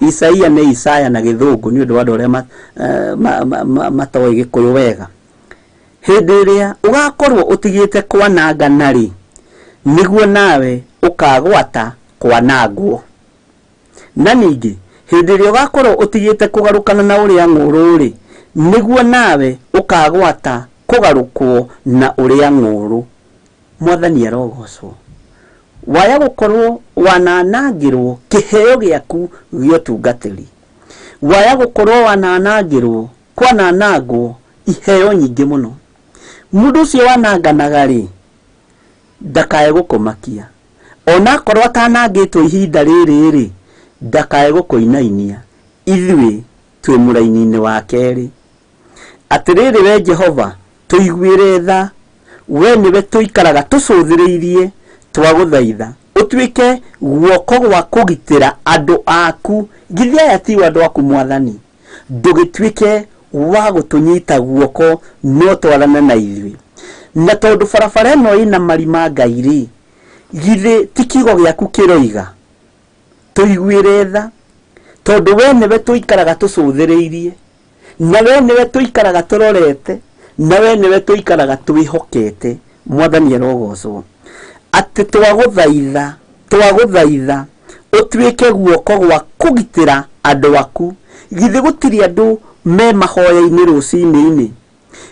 Isaia nĩ Isaya na gĩthũngũ nĩ ũndũ wa andũ arĩa matoĩ gĩkũyũ wega. Hĩndĩ ĩrĩa ũgakorwo ũtigĩte kwanangana-rĩ, nĩguo nawe ũkagwata kwanangwo. Na ningĩ hĩndĩ ĩrĩa ũgakorwo ũtigĩte kũgarũkana na ũrĩa ng'ũũrũ-rĩ, nĩguo nawe ũkagwata kũgarũkwo na ũrĩa ng'ũũrũ. Mwathani arogocwo. Waya gũkorwo wananangĩrwo kĩheo gĩaku gĩa ũtungatĩri, waya gũkorwo wananangĩrwo kwananangwo iheo nyingĩ mũno. Mũndũ ũcio wananganaga rĩ, ndakae gũkũmakia, ona akorwo atanangĩtwo ihinda rĩrĩ rĩ, ndakae gũkũinainia. Ithuĩ twĩ mũraini-inĩ wa kerĩ. Atĩrĩrĩ we Jehova, tũiguĩre tha, we nĩwe tũikaraga tũcũthĩrĩirie, twagũthaitha ũtuĩke guoko gwa kũgitĩra andũ aku. Githĩ aya ti andũ aku Mwathani? Ndũgĩtuĩke wa gũtũnyita guoko no twarane na ithuĩ. Na tondũ barabara ĩno ĩna marima Ngai rĩ, githĩ ti kiugo gĩaku kĩroiga tũiguĩre tha, tondũ we nĩwe tũikaraga tũcũthĩrĩirie, na we nĩwe tũikaraga tũrorete, na we nĩwe tũikaraga twĩhokete. Mwathani arogocwo. Atĩ twagũthaitha, twagũthaitha ũtuĩke guoko gwa kũgitĩra andũ aku. Githĩ gũtirĩ andũ me mahoya-inĩ rũcinĩ-inĩ?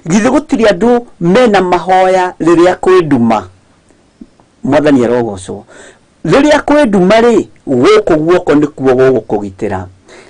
Githĩ gũtirĩ andũ mena mahoya rĩrĩa kwĩ nduma? Mwathani arogocwo. Rĩrĩa kwĩ nduma rĩ, gũkũ guoko nĩkuo gũgũkũgitĩra.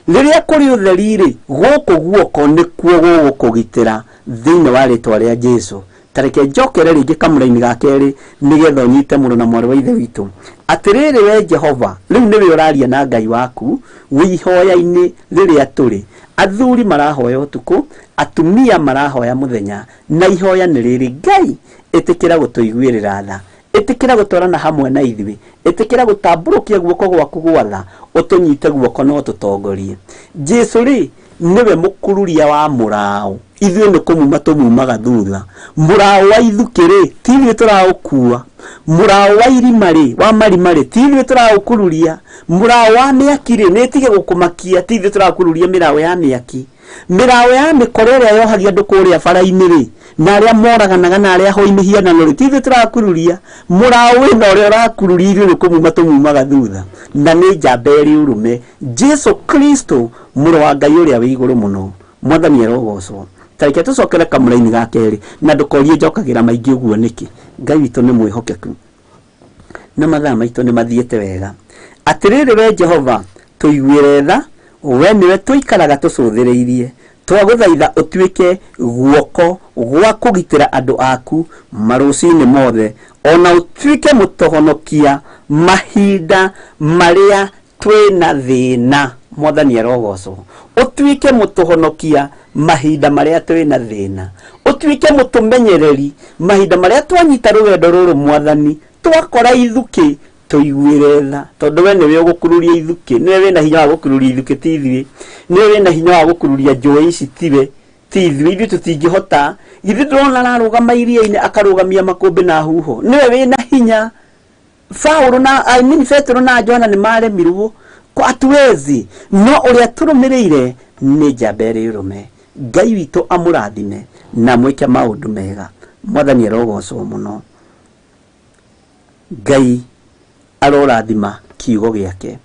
Rĩrĩa kũrĩ ũtheri rĩ, gũkũ guoko nĩkuo gũgũkũgitĩra thĩinĩ wa rĩtwa rĩa Jesu. Ta reke njokere rĩngĩ kamũraini ga kerĩ nĩgetha ũnyite mũno na mwarĩ wa ithe witũ. Atĩrĩrĩ we Jehova, rĩu nĩwe ũraria na Ngai waku wĩ ihoya-inĩ rĩrĩa tũrĩ. Athuri marahoya ũtukũ, atumia marahoya mũthenya, na ihoya nĩ rĩrĩ: Ngai, ĩtĩkĩra gũtũiguĩrĩra tha, ĩtĩkĩra gũtwarana hamwe na ithuĩ, ĩtĩkĩra gũtambũrũkia guoko gwaku gwa tha, ũtũnyite guoko no tũtongorie. Jesu rĩ, nĩwe mũkururia wa mũraũ, ithuĩ nĩ kũmuma tũmumaga thutha. Mũraũ wa ithukĩ rĩ, ti ithuĩ tũraũkua. Mũraũ wa irima rĩ, wa marima rĩ, ti ithuĩ tũraũkururia. Mũraũ wa mĩaki rĩ, nĩ ĩtige gũkũmakia, ti ithuĩ tũrakururia mĩraũ ya mĩaki. Mĩraũ ya mĩkora ĩrĩa yohagia andũ kũrĩa bara-inĩ rĩ, na arĩa moraganaga na arĩa ahoi mĩhianano rĩ, ti ithuĩ tũrakururia. Mũraũ wĩna ũrĩa ũrakururia, ithuĩ nĩ kũmuma tũmumaga thutha. Na nĩ njamba ĩrĩ ũrũme, Jesu Kristo, mũrũ wa Ngai ũrĩa wĩ igũrũ mũno. Mwathani arogocwo. Ta reke tũcokere kamũraini ga kerĩ, na ndũkorie njokagĩra maingĩ ũguo nĩkĩ. Ngai witũ nĩ mwĩhokeku, na mathaa maitũ nĩ mathiĩte wega. Atĩrĩrĩ we Jehova, tũiguĩre tha, we nĩwe tũikaraga tũcũthĩrĩirie, twagũthaitha ũtuĩke guoko gwa kũgitĩra andũ aku marũcinĩ mothe, ona ũtuĩke mũtũhonokia mahinda marĩa twĩna thĩna. Mwathani arogocwo. Ũtuĩke mũtũhonokia mahinda marĩa twĩna thĩna, ũtuĩke mũtũmenyereri mahinda marĩa twanyita rũgendo rũrũ. Mwathani, twakora ithukĩ Tũiguĩre tha tondũ we nĩwe ũgũkururia ithukĩ, nĩwe wĩna hinya wa gũkururia ithukĩ ti ithuĩ, nĩwe wĩna hinya wa gũkururia njũĩ ici tiwe ti ithuĩ, ithuĩ tũtingĩhota. Githĩ ndũrona ararũgama iria-inĩ akarũgamia makũmbĩ na huho? Nĩwe wĩna hinya. Paulo na I mean Petero na Johana nĩ maremirwo, hatuwezi, no ũrĩa tũrũmĩrĩire nĩ njamba ĩrĩ ũrũme. Ngai witũ amũrathime na mwĩke maũndũ mega. Mwathani arogocwo mũno. Ngai arorathima kiugo gĩake.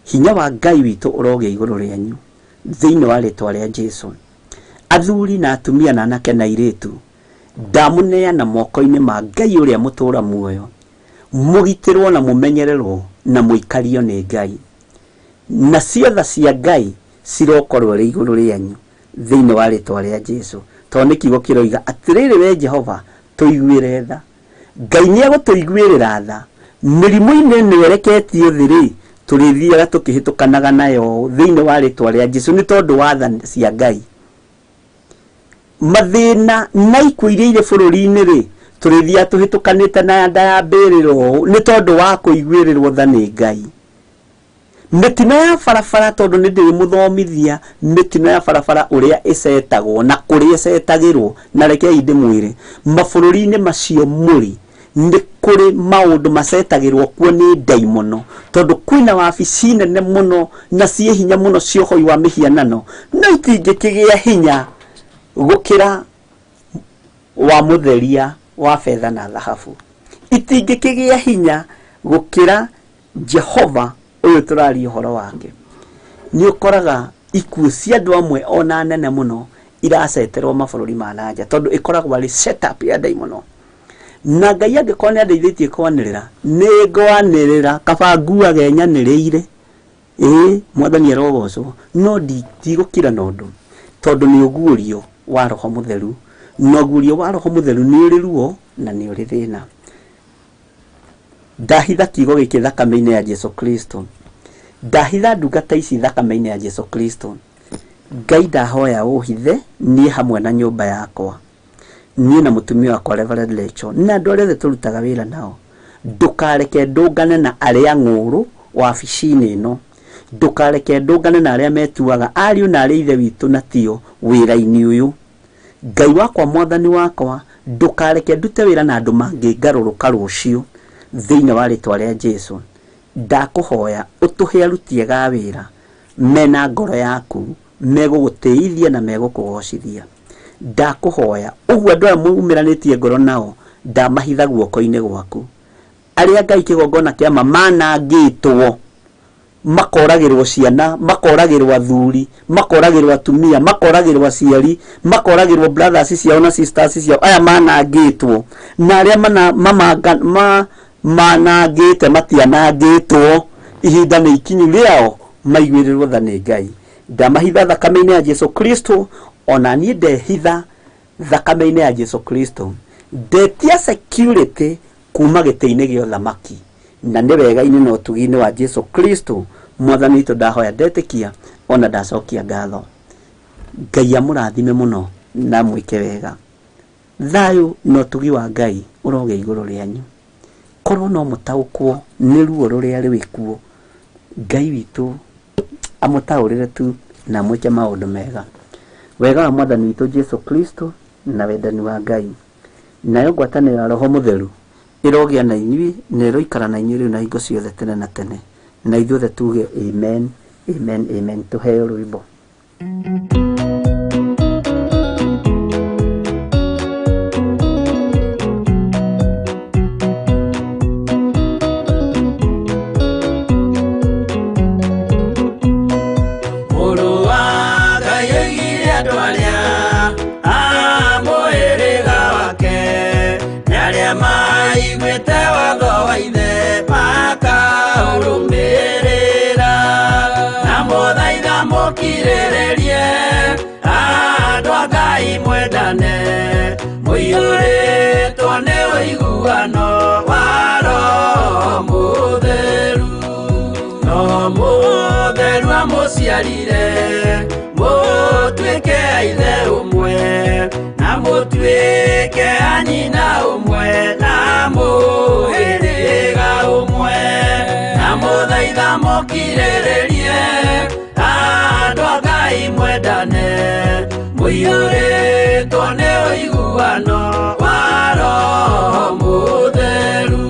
Hinya wa Ngai witũ ũrogĩa igũrũ rĩanyu thĩinĩ wa rĩtwa rĩa Jesu. Athuri na atumia na anake na airĩtu, ndamũneana moko-inĩ ma Ngai ũrĩa mũtũra muoyo, mũgitĩrwo na mũmenyererwo na mũikario nĩ Ngai, na ciotha cia Ngai cirokorwo irĩ igũrũ rĩanyu thĩinĩ wa rĩtwa rĩa Jesu. Tondũ nĩ kiugo kĩroiga atĩrĩrĩ, we Jehova tũiguĩre tha. Ngai nĩ egũtũiguĩrĩra tha. Mĩrimũ-inĩ ĩno ĩreketio thĩ rĩ, tũrĩthiaga tũkĩhĩtũkanaga nayo thĩinĩ wa rĩtwa rĩa Jesu nĩ tondũ wa tha cia Ngai. Mathĩna na ikuũ iria irĩ bũrũri-inĩ rĩ, tũrĩthiaga tũhĩtũkanĩte na nda ya mbĩrĩra ũũ nĩ tondũ wa kũiguĩrĩrwo tha nĩ Ngai. Mĩtino ya barabara, tondũ nĩ ndĩrĩmũthomithia mĩtino ya barabara ũrĩa ĩcetagwo na kũrĩa ĩcetagĩrwo, na rekei ndĩmwĩre mabũrũri-inĩ macio mũrĩ nĩ kũrĩ maũndũ macetagĩrwo kuo nĩ ndaimono, tondũ kwĩna wabici nene mũno na ciĩ hinya mũno cia ũhoi wa mĩhianano, no itingĩkĩgĩa hinya gũkĩra wa mũtheria wa betha na thahabu, itingĩkĩgĩa hinya gũkĩra Jehova ũyũ tũraria ũhoro wake. Nĩ ũkoraga ikuũ cia andũ amwe ona nene mũno iraceterwo mabũrũri ma nanja, tondũ ĩkoragwo arĩ setup ya ndaimono. Na Ngai angĩkorwo nĩ andeithĩtie kwanĩrĩra, nĩ ngwanĩrĩra kaba nguage nyanĩrĩire. Ĩĩ, Mwathani arogocwo. No ndigũkira na ũndũ, tondũ nĩ ũguũrio wa Roho Mũtheru, na ũguũrio wa Roho Mũtheru nĩ ũrĩ ruo na nĩ ũrĩ thĩna. Ndahitha kiugo gĩkĩ thakame-inĩ ya Jesu Kristo, ndahitha ndungata ici thakame-inĩ ya Jesu Kristo. Ngai ndahoya ũhithe niĩ hamwe na nyũmba yakwa, niĩ na mũtumia wakwa Reverend Rachel na andũ arĩa othe tũrutaga wĩra nao. Ndũkareke ndũngane na arĩa ng'ũrũ wabici-inĩ ĩno, ndũkareke ndũngane na arĩa metuaga ariũ na arĩa ithe witũ na tio wĩra-inĩ ũyũ. Ngai wakwa, Mwathani wakwa, ndũkareke ndute wĩra na andũ mangĩngarũrũka rũciũ thĩinĩ wa rĩtwa rĩa Jesu. Ndakũhoya ũtũhe aruti ega a wĩra mena ngoro yaku, megũgũtĩithia na megũkũgocithia. Ndakũhoya ũguo andũ aya mumĩranĩtie ngoro nao ndamahitha guoko-inĩ gwaku. Arĩa Ngai kĩgongona kĩa ma manangĩtwo, makoragĩrwo ciana, makoragĩrwo athuri, makoragĩrwo atumia, makoragĩrwo aciari, makoragĩrwo brothers ciao na sisters ciao, aya manangĩtwo na arĩa manangĩte matianangĩtwo, ihinda nĩ ikinyu rĩao maiguĩrĩrwo tha nĩ Ngai. Ndamahitha thakame-inĩ ya Jesu Kristo, ona niĩ ndehitha thakame-inĩ ya Jesu Kristo. Ndetia security kuma gĩtĩ-inĩ gĩa ũthamaki, na nĩ wega-inĩ na ũtugi-inĩ wa Jesu Kristo Mwathani witũ ndahoya, ndetĩkia ona ndacokia ngatho. Ngai amũrathime mũno na mwĩke wega. Thayũ na ũtugi wa Ngai ũrogĩa igũrũ rĩanyu. Korwo no mũtaũkwo nĩ ruo rũrĩa rwĩ kuo, Ngai witũ amũtaũrĩre tu na mwĩke maũndũ mega. Wega wa Mwathani witũ Jesu Kristo na wendani wa Ngai nayo ngwatanĩro ya Roho Mũtheru ĩrogĩa na inyuĩ na ĩroikara na inyuĩ rĩu na hingo ciothe tene na tene. Na ithuothe tuge amen, amen, amen. Tũheo rwĩmbo. Mũrũ wa Ngai oigire andũ arĩa a mũhĩrĩga wake nĩ arĩa maiguĩte watho wa ithe makaũrũmĩrĩra, na mũthaitha mũkirĩrĩrie andũ a Ngai mwendane, mũiyũrĩtwo nĩ ũiguano wa Roho Mũtheru. Roho Mũtheru amũciarire mũtuĩke a ithe ũmwe, na mũtuĩke a nyina ũmwe, na mũhĩrĩga ũmwe. Mũiyũrĩtwo nĩ ũiguano wa Roho Mũtheru.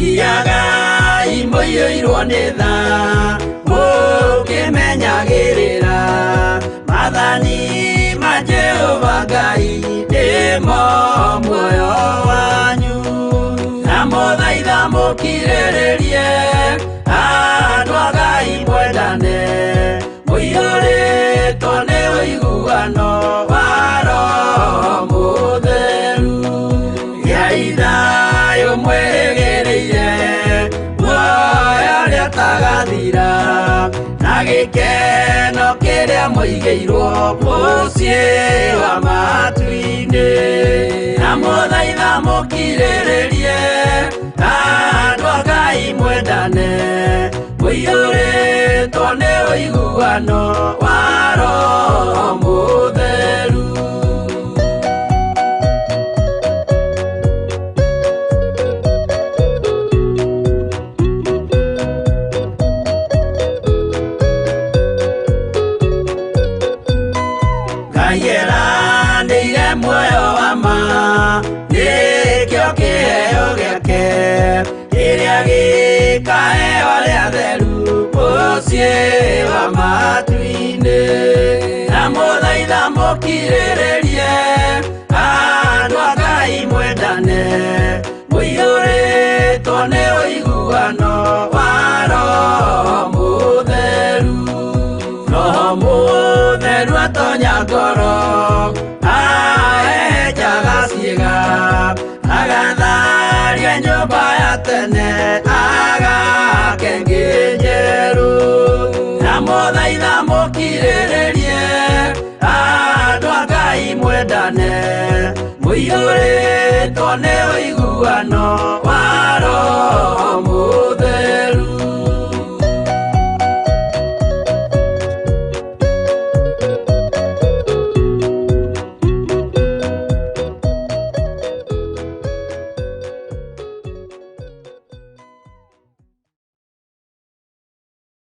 Thiagai mũiyũirwo nĩ tha, mũkĩmenyagĩrĩra maathani ma Jehova Ngai nĩmo muoyo wanyu. Ndamũthaitha mũkirĩrĩrie, andũ a Ngai mwendane, mũiyũrĩtwo nĩ ũiguano wa Roho Mũtheru. Gĩai thayũ mwĩrĩgĩrĩire, muoyo ũrĩa ũtagathira, na gĩkeno kĩrĩa mũigĩirwo mũciĩ wa matu-inĩ. Ndamũthaitha mũkirĩrĩrie, andũ a Ngai mwendane, mũiyũrĩtwo nĩ ũiguano wa Roho Mũtheru. Ngai eranĩire muoyo wa ma, nĩkĩo kĩheo gĩake, kĩrĩa gĩkaheo arĩa atheru mũciĩ wa matu-inĩ. Ndamũthaitha mũkirĩrĩrie, andũ a Ngai mwendane, mũiyũrĩtwo nĩ ũiguano wa Roho Mũtheru. Roho Mũtheru atonya ngoro, ahehenjaga ciĩga, agatharia nyũmba ya tene, agake ĩngĩ njerũ. Ndamũthaitha mũkirĩrĩrie, andũ a Ngai mwendane, mũiyũrĩtwo nĩ ũiguano wa